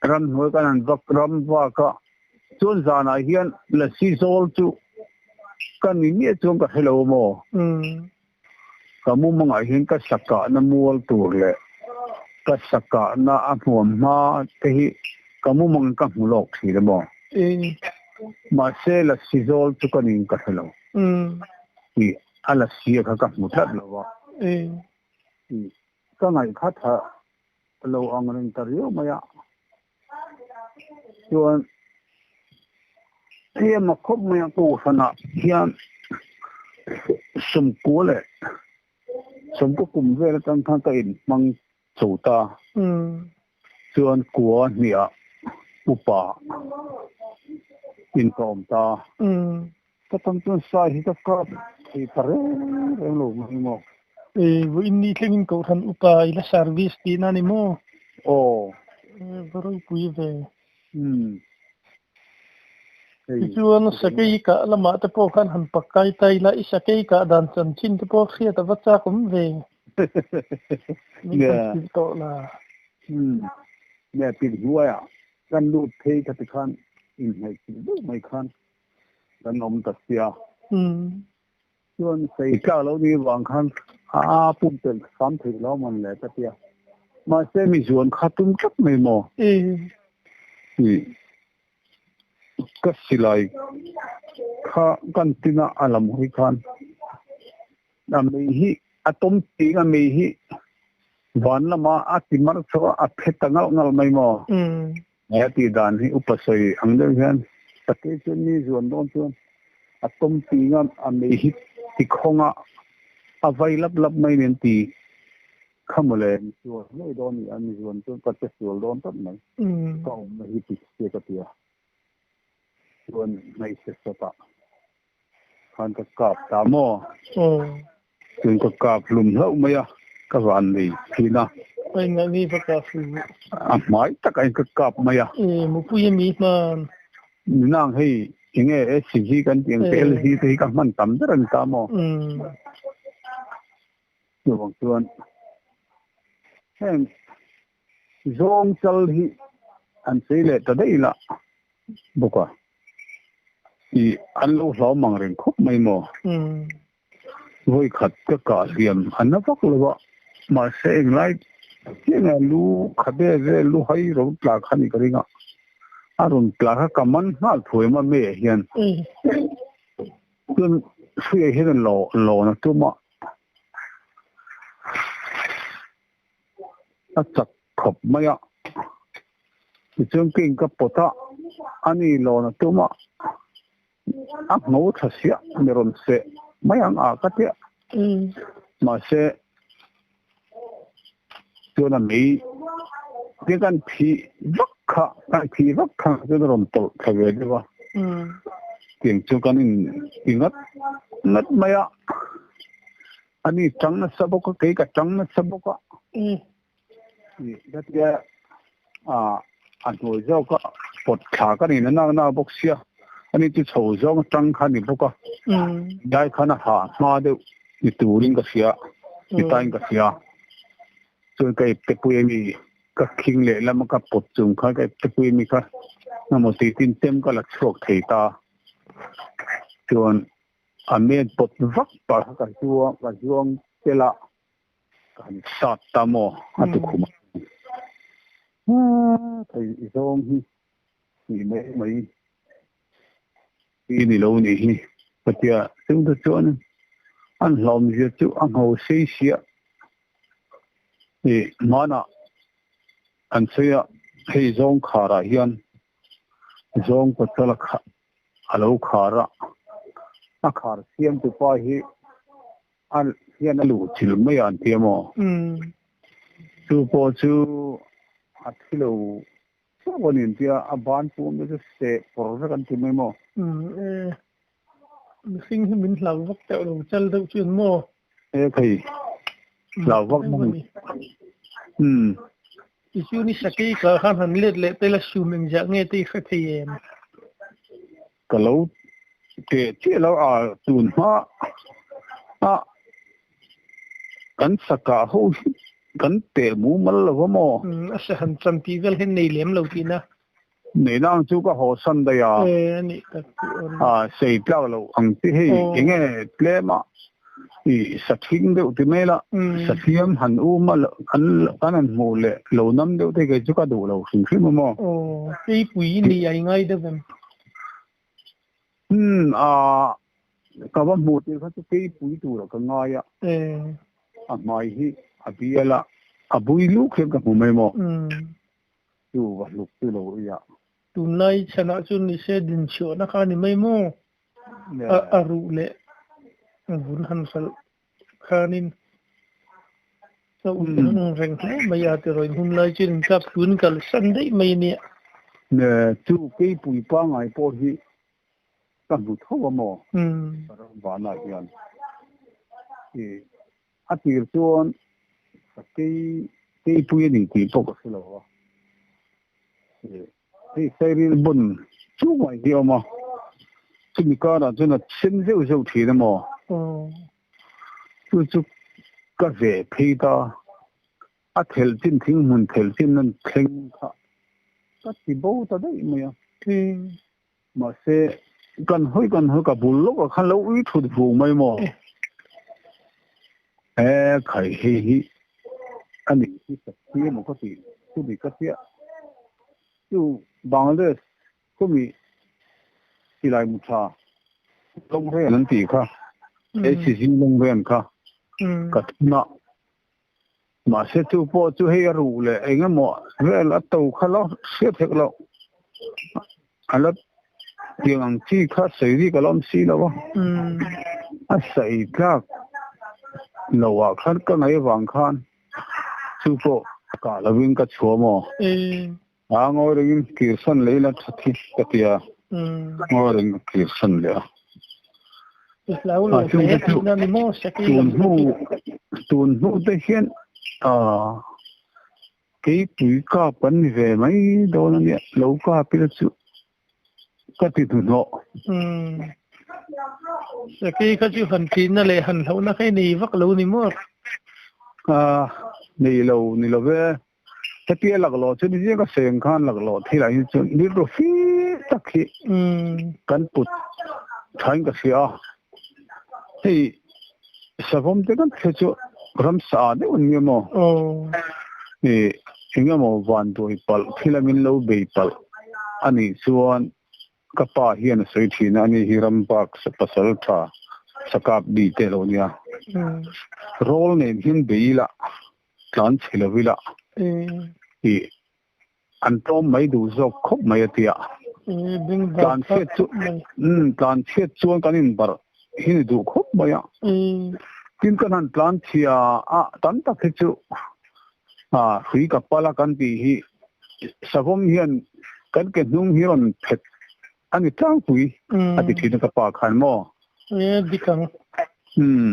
ramhnuai kan han vak ram vak a, chuan zanah hian lasi zawl chu ka ni miah chuan ka hre lo maw? Ka mumangah hian ka sakahna mual tur leh ka sakahna a hmuam hma te hi ka mumang ka hmu lawk thin a maw? Mahse lasi zawl chu ka niin ka hre lo. Tih a la sia kha ka hmu tlat lo a. Ka ngaih kha tha lo ang reng ta riau mai a. Chuan hei a khawp mai a kohhranah hian sawmkua leh sawmkaw kum vel atang khan ka inhmang chho ta. Chuan kua hniah upa in ka awm ta. Ka tam chuan sai hi ka kap thei ta reng reng lo mai maw? E, vawiin ni thlengin Kohhran upa i la service tihna a ni maw? Aw. E, va ropui ve. Umm. Hei. Tichuan sakei kah lamah te pawh khan han pak kai ta ila, i sakei kah dan chanchin te pawh hriat a va chak awm ve. Min han hrilh tawh la. Umm. Nia, pik hnuaiah kan lut phei kha tikhan inhnaihchilh deuh mai khan kan awm ta sia. Chuan sei tlak lo ni vang khan a pumpelh sam theih lo man le ka tia. Mahse mi zuan kha tum tlat mai maw? Ka silai kha kan tina a lam hawi khan a mei hi a tawm ting a mei hi van lama a ti mar chho a, a phe ta ngalh ngalh mai maw? He a tih dan hi upa sawi ang deuh hian Patei chuan mi zuan dawn chuan a tawm ping a, a mei hi ti khawng a, a vai lap lap mai nen ti kha mawle mi sual ngei dawn ni a, mi zuan chuan ka che sual dawn tawp mai. Ka awmna hi ti se ka ti a, chuan hmeichhe sawtah khan ka kap ta maw? Chuan ka kap hlum hlauh mai a, ka van nei thin a. A inngah ni va kap hlum. A hmai takah hian ka kap mai a. E, mupui a mi hman. Nang hei enge SCG kan tih ang te LG te hi ka hman tam ber a ni ta maw? Chuvang chuan heng zawng chal hi. An sei leh ta daih lah bawk a, ih an lo hlau mang reng khawp mai maw? Vawi khat ka kah hliam a na vak lo a, mahse englai chiah lu khabe vel lu hai ro tla kha ni ka ring a, a rawn tla kha ka man nghal thuai a mei ah hian. Chuan hruiah hian a lawn a tum a, a chak khawp mai a. Tichuan keng ka pawt a, a ni lawn a tum a, a ngho tha siah mi rawn seh mai ang a ka tia. Mahse chuan a mei te kan phih vak kha, kan phih vak kha chuan a rawn tawlh thla ve deuh a. Tiang chu kan in ti ngat ngat mai a. A ni tang nasa bawk a, kei ka tang nasa bawk a. Hetia a hnuai zawk a pawt thla ka nih na na bawk sia, ani chu chho zawng atang kha a ni bawk a, dai khan a hah hma deuh ni turin ka hria, ni tain ka hria. Chuan ka ipte pui ami ka khing leh lama ka pawt chung khan ka ipte pui ami kha engemaw ti tin chem ka la chhuak thei ta. Chuan a men pawt vak pah kha ka zuang ka zuang tel a. Ka han sat ta maw a tukhum a. Thei i zawng hi tih mai mai hi ni lo nih hi ka tia chung te chuan an hlawm zia chu a ngho sei sia i hmanah an sawi a hei zawng kharah hian zawng patal a lo khar a a khar siam tu pa hi A hian a luh chilh mai a an ti a maw? Chu pawh chu a thi lo chauh a ni an ti a, a ban pum te chu seh pawr vek an ti mai maw? E, mihring hi min hlau vak teuh lo chal deuh chu an maw? E thei, hlau vak maw? Umm. Tichu ni sakei kah khan han let leh tel a sum engzah nge te i hre thei em? Ka lo teh chiah lo a tun hma a kan sakah ho hi kan teh mumal lo va maw? A sa han chan tih vel hian nei lem lo tihna. Nei nang chu ka haw san daih a. E a nih tak tih awn. A sei tlak loh ang chi hei enge tlem a i sa thing deuh ti mai la sa hliam han um a an kan han hmuh leh lo nam deuh te kei chu ka duh lo hrim hrim a maw. Aw keipui ni a i ngai deuh em? Umm a ka va hmuh tir kha chu keipui tur a ka ngai a. A hmai hi a bial a a bui luk hian ka hmu mai maw. Chu va hluk chu lo i a. Tunlai chhanah chuan ni se dinchhuahna kha a ni mai maw? A ruh leh vun han hralh khanin a ui ang reng hle mai a ti rawih hun lai chuan inkap tun kalsan daih mai a nia. Chu keipui pangngai pawh hi ka hmu tho a maw? Vanah hian a tir chuan keipui a ni tih pawh ka hre lo a. Hei sairil bun chu mai hi a awm a, chumi karah chuan a sen zeuh zeuh thin a maw? Chu chu ka ve phei ta, a thelh chin thing hmun thelh chin an thleng kha ka ti bo ta daih mai a. Mahse kan hawi kan hawi ka bul lawkah khan lo ui thut vung mai maw? E khai hei hi a nih hi sakhi emaw ka tih chumi ka chiah chu Bangladesh khawmi silai mu tha Longren an tih kha ACG Longren kha ka thun a mahse chu pawh chu hei a ruh leh eng emaw vel a to kha lo hriat hek loh a la tiang ang chi kha sawi bik a la awm si lo a a sawi tlak lo ah khan ka ngaih avang khan chu pawh kah lovin ka chhuah maw a ngawi rengin kirsan leh ila tha thi ka ti a ngawi reng ka kirsan leh a tun hnu te hian ah Keipui kap kan ni ve mai dawn a nia, lo kap ila chu ka ti hnuhnawh. Umm. Sakei kha chu han tihna leh han hlauhna kha i nei vak lo ni maw? Ah, nei lo, ni lo ve. Hetia laklawh chu ni ziaka seng khan laklawh thilah hi chuan rilru fir tak hi kan put thain ka hria a. Hei savawm te kan thil chu ramsa deuh an nia maw? Ih engemaw vanduai palh thil a min lo bei palh a nih chuan ka pa hian a sawi thin a, ani hi ram bak pasal tha sakap bi te lo nia. Rawl nen hian bei ila tlan chhe lo ila ih an tlawm mai duh zawk khawp mai a ti a. Tlan chhiat chu umm tlan chhiat chuan kan inbarh hi ni duh khawp mai a. Tin kan han tlan chhia a tam tak hi chu ah hrui ka pal a kan tih hi savawm hian kan ke hnung hi rawn phet a ni tlangpui a ti thin a ka pa khan maw. E dik ang. Umm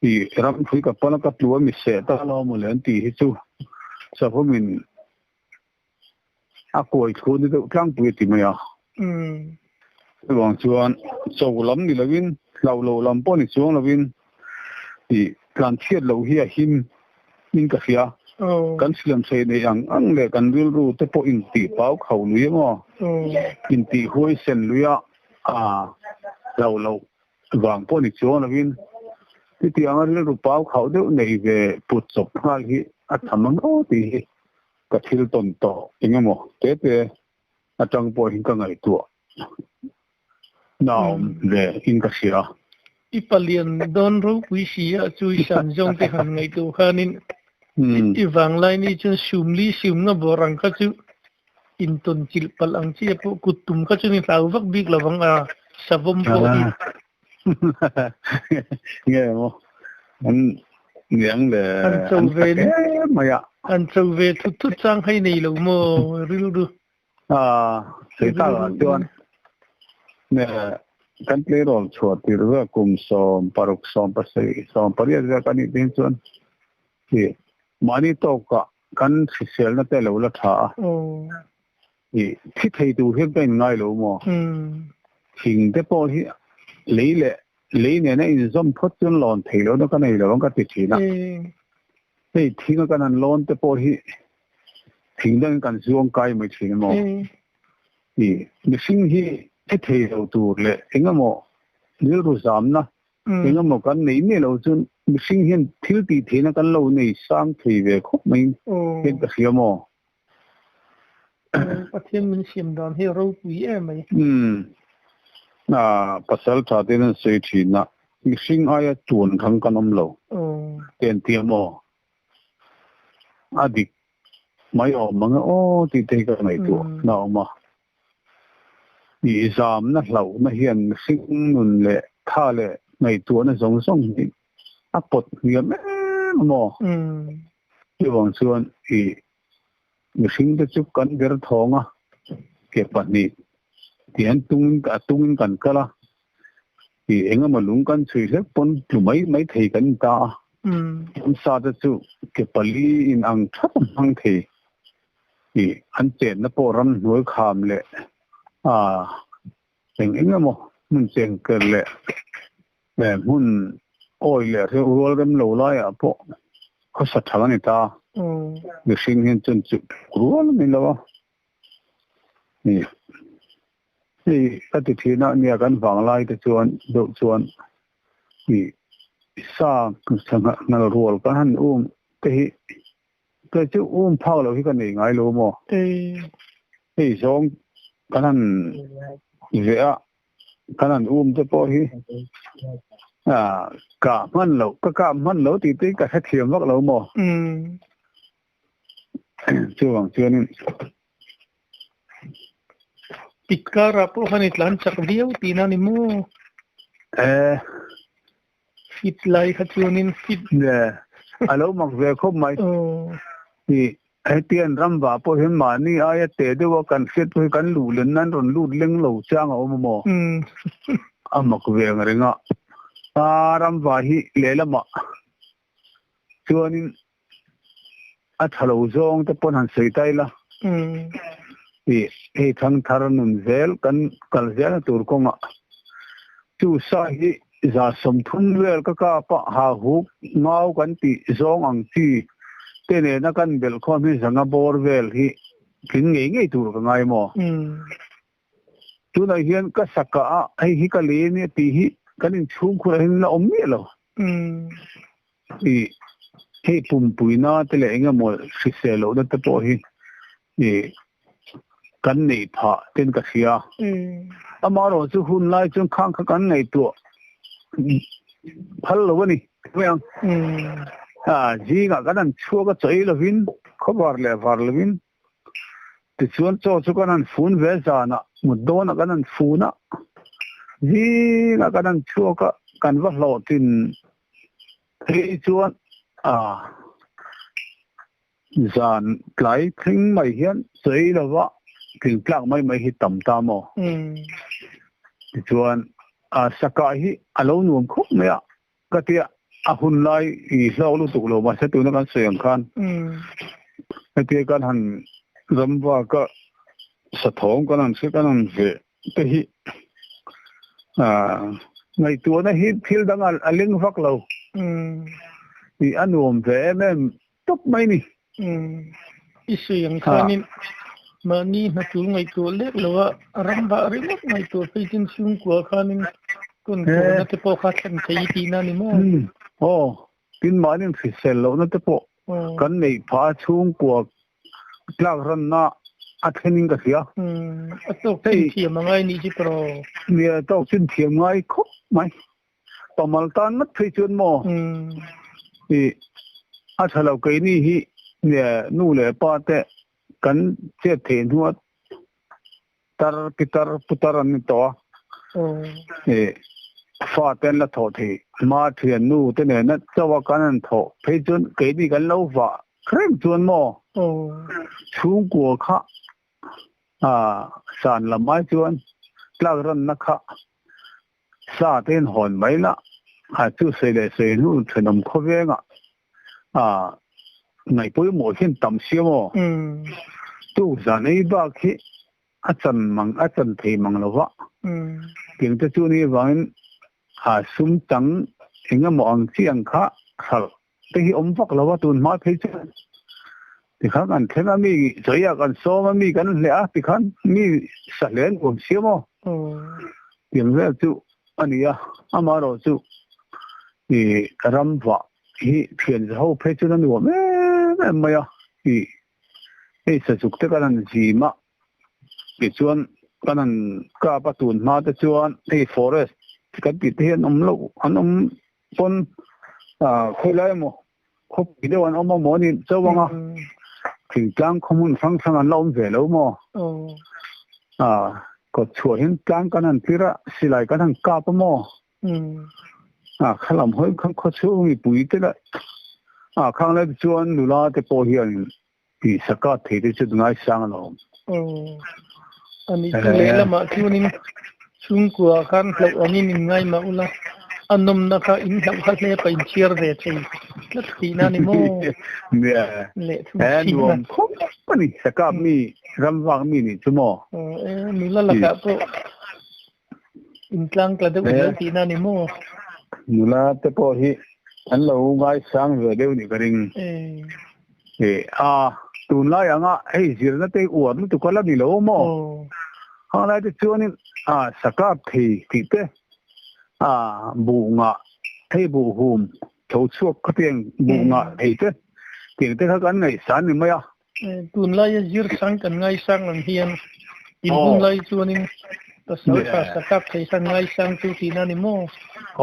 i ram hrui ka pal a ka tlu a mi seh ta lo mawle an tih hi chu savawmin a kuai thu ni deuh tlangpui a ti mai a. Chuvang chuan cho lam ni lovin hlau lo lam pawh ni chuang lovin i tlan chhiat loh hi a him in ka hria. Kan siam sei nei ang ang leh kan rilru te pawh intih pau kho lui emaw intih huaisen lui a hlau loh vang pawh ni chuang lovin chutianga rilru pau khauh deuh nei ve put chawp nghal hi a tham ang aw tih hi ka thil tawn tawh engemaw te te atang pawhin ka ngaihtuah na awm ve in ka hria. I palian dawn ropui si a chu i san zawng te han ngaihtuah khanin i vanglai ni chuan sumli siumna bawr ang kha chu intawn chilh palh ang chi a pawh kut tum kha chuan i hlau vak bik lo vang a savawm pawh hi. Nge maw an niang le an cho ve mai a. An cho ve thut thut chang hai nei lo maw rilru. A sei tak ah chuan ne kan tleirawl chhuah tir ve kum 16 17 18 vel kan nih te chuan i mahni tawkah kan hriselna te lo la tha a. I thi thei tur hian ka inngai lo maw? Thing te pawh hi lei leh lei nena inzawm phawt chuan lawn thei lohna ka nei lo ang ka ti thin a. Hei thinga kan han lawn te pawh hi thing dangin kan zuang kai mai thin a maw? I mihring hi thi thei lo tur leh engemaw rilru zamna Engemaw kan neih miah lo chuan mihring hian thil tih theihna kan lo nei sang thei ve khawp mai hian ka hria maw? Pathian min siam dan hi a ropui em mai. Umm. Pasal tha ten an sawi thin a, mihring aia tuan thang kan awm lo te an ti a maw? A dik mai awm ang e aw tih te hi ka ngaihtuah na a awm a. I zamna hlauhna hian mihring nun leh tha leh ngaihtuahna zawng zawng hi a pawt hniam em a maw? Chuvang chuan i mihringte chu kan ber thawng a, ke pahnih tihian tungin a tungin kan kal a, i engemaw lung kan chhui hlek pawn tlu mai mai thei kan ni ta a. Ramsa te chu ke pali in ang thap a hmang thei. Ih an chenna pawh ramhnuai kham leh ah eng eng emaw hmun chengker leh hmun awi leh rual rem lo laiah pawh khawsa tha a ni ta. Mihring hian chuan chu rual a ni lo a. Ih hei ka ti thin a nia kan vanglai te chuan deuh chuan ih sa sangha nghal rual kan han um te hi Kei chu um phak loh hi ka nei ngai lo maw? Hei zawng kan han veh a, kan han um te pawh hi kah hman loh, ka kah hman lo tih te hi ka hrethiam vak lo maw? Chuvang chuanin. Pit karah pawh khan i tlan chak viau tihna a ni maw? Fit lai kha chuanin fit. Nge, a lo mak ve khawp mai. I hetian ram vah pawh hian mahni aia teh deuha kan hriat pawh hi kan luh len nan rawn lut leng lo chang a awm a maw? A mak ve ang reng a. Ram vah hi lehlamah chuanin a tha lo zawng te pawn han sawi ta ila. I hei thangthar nun zel kan kal zelna tur kawngah chu sa hi 30 vel ka kap a, ha huk ngau kan tih zawng ang chi te nena kan belh khawm hi zanga bawr vel hi tling ngei ngei tur ka ngai maw? Tunah hian ka saka a hei hi ka lei ania tih hi kan inchhungkhurah hian la awm miah lo. Ih hei pumpuina te leh eng emaw hrisel lohna te pawh hi ih kan neih phah ten ka hria. Amaherawhchu hun lai chuan khang kha kan ngaihtuah phal lo a ni mai ang. Zingah kan han chhuak a chawi lovin khawvar leh var lovin Tichuan chaw chu kan han fun ve zanah, mut dawnah kan han fun a, zingah kan han chhuak a, kan va hlawhtlin phei chuan ah zan tlai thleng mai hian sawi lova tling tlak mai mai hi tam ta maw? Tichuan ah sakah hi a lo nuam khawp mai a. Ka tia a hun lai i hlawk lutuk lo mahse tuna kan sawi ang khan hetia kan han ramva ka sathawng kan han hre kan han ve te hi ngaihtuahna hi thil dang a leng vak lo i a nuam ve em em tawp mai ni. I sawi ang khanin mahni hnatul ngaihtuah lek lo a, ram vah ringawt ngaihtuah phei chin chhungkua khanin kawn kawhna te pawh kha thlen thei i tihna a ni maw? Aw, tin mahni hrisel lohna te pawh kan neih phah a chhungkua tlak ranna a thlenin ka hria. A tawk chin thiam a ngai nih chu tawh. Nia, tawk chin thiam ngai khawp mai. Pamal tan ngat phei chuan maw i a tha lo keini hi nge nu leh pa te kan chet theih hnua tar pitar putar an ni tawh a i fa te an la thawh thei ma thian nu te nena chauh a kan han thawh phei chuan keini kan lo vah reng chuan maw chhungkua kha a san lam ai chuan tlak ranna kha Sa te in hawn mai la, a chu sawi leh sawi hnu thenawm khawvengah a ngaih pawimawh hian tam sia maw? Tuk zan ei bak hi a chan mang a chan thei mang lo va, tiang te chu ni avangin a sum chang eng emaw ang chi ang kha hralh te hi awm vak lo a tun hma phei chuan tikhan kan thleng a mi chawiah kan sawm a mi kan hleh a tikhan mi sa hle an awm sia maw tiang vel chu a ni a amaherawh chu ih ram vah hi thian ho phei chuan a nuam em em mai a ih hei sazuk te kan han zim a tichuan kan han kap a tun hma te chuan hei forest kan tih te hi an awm loh an awm pawn khawilai emaw khawpui deuh an awm a maw ni chauh ang a thingtlang khaw hmun hrang hrang an la awm ve lo maw kawt chhuah hian tlang kan han tir a silai kan han kap a maw kha lam hawi kha khaw chhung mipui te lah khang lai te chuan nula te pawh hian tih saka thei te chu ngaisang a lo awm. Aw, ani chu lehlamah chuanin chhungkua khan hlauh angin in ngai mah ula, a nawmna kha in hlauh kha hle pa in chhiar ve thei tlat tihna a ni maw? Nia, Leh thung he thin a. nuam khawp a ni, sakap mi, ramvak mi nih chu maw? Aw, e, nula lakah pawh in tlang tla deuh zel tihna a ni maw? Nula te pawh hi an lo ngaisang ve deuh nih ka ring. E a, tunlai anga hei zirna te uar lutuk a la ni lo maw? Hanglai te chuanin a sakap thei tih te, a buh ngah hei buh hum tho chhuak khatiang buh ngah thei te tiang te kha kan ngaihsan ni mai a. Tunlaia zir sang kan ngaisang ang hian in hun lai chuanin pasal tha sakap thei khan ngaisang chu tihna a ni maw?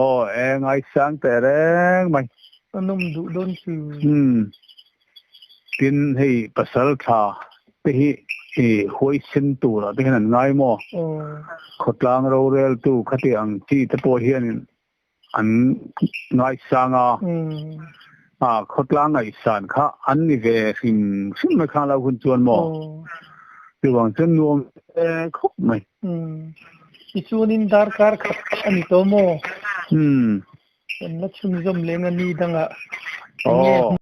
Aw e, ngaisang teh reng mai. A nawm duh dawn chu. Umm. Tin hei pasal tha te hi i huaisen turah te hian an ngai maw? Khawtlang roreltu khati ang chi te pawh hianin an ngaisang a, a khawtlang ngaihsan kha an ni ve hrim hrim mai kha lo hun chuan maw? Chuvang chuan nuam ve khawp mai. Tichuanin darkar khat a ni tawh maw? Kan la chhunzawm leng a ni dangah enge.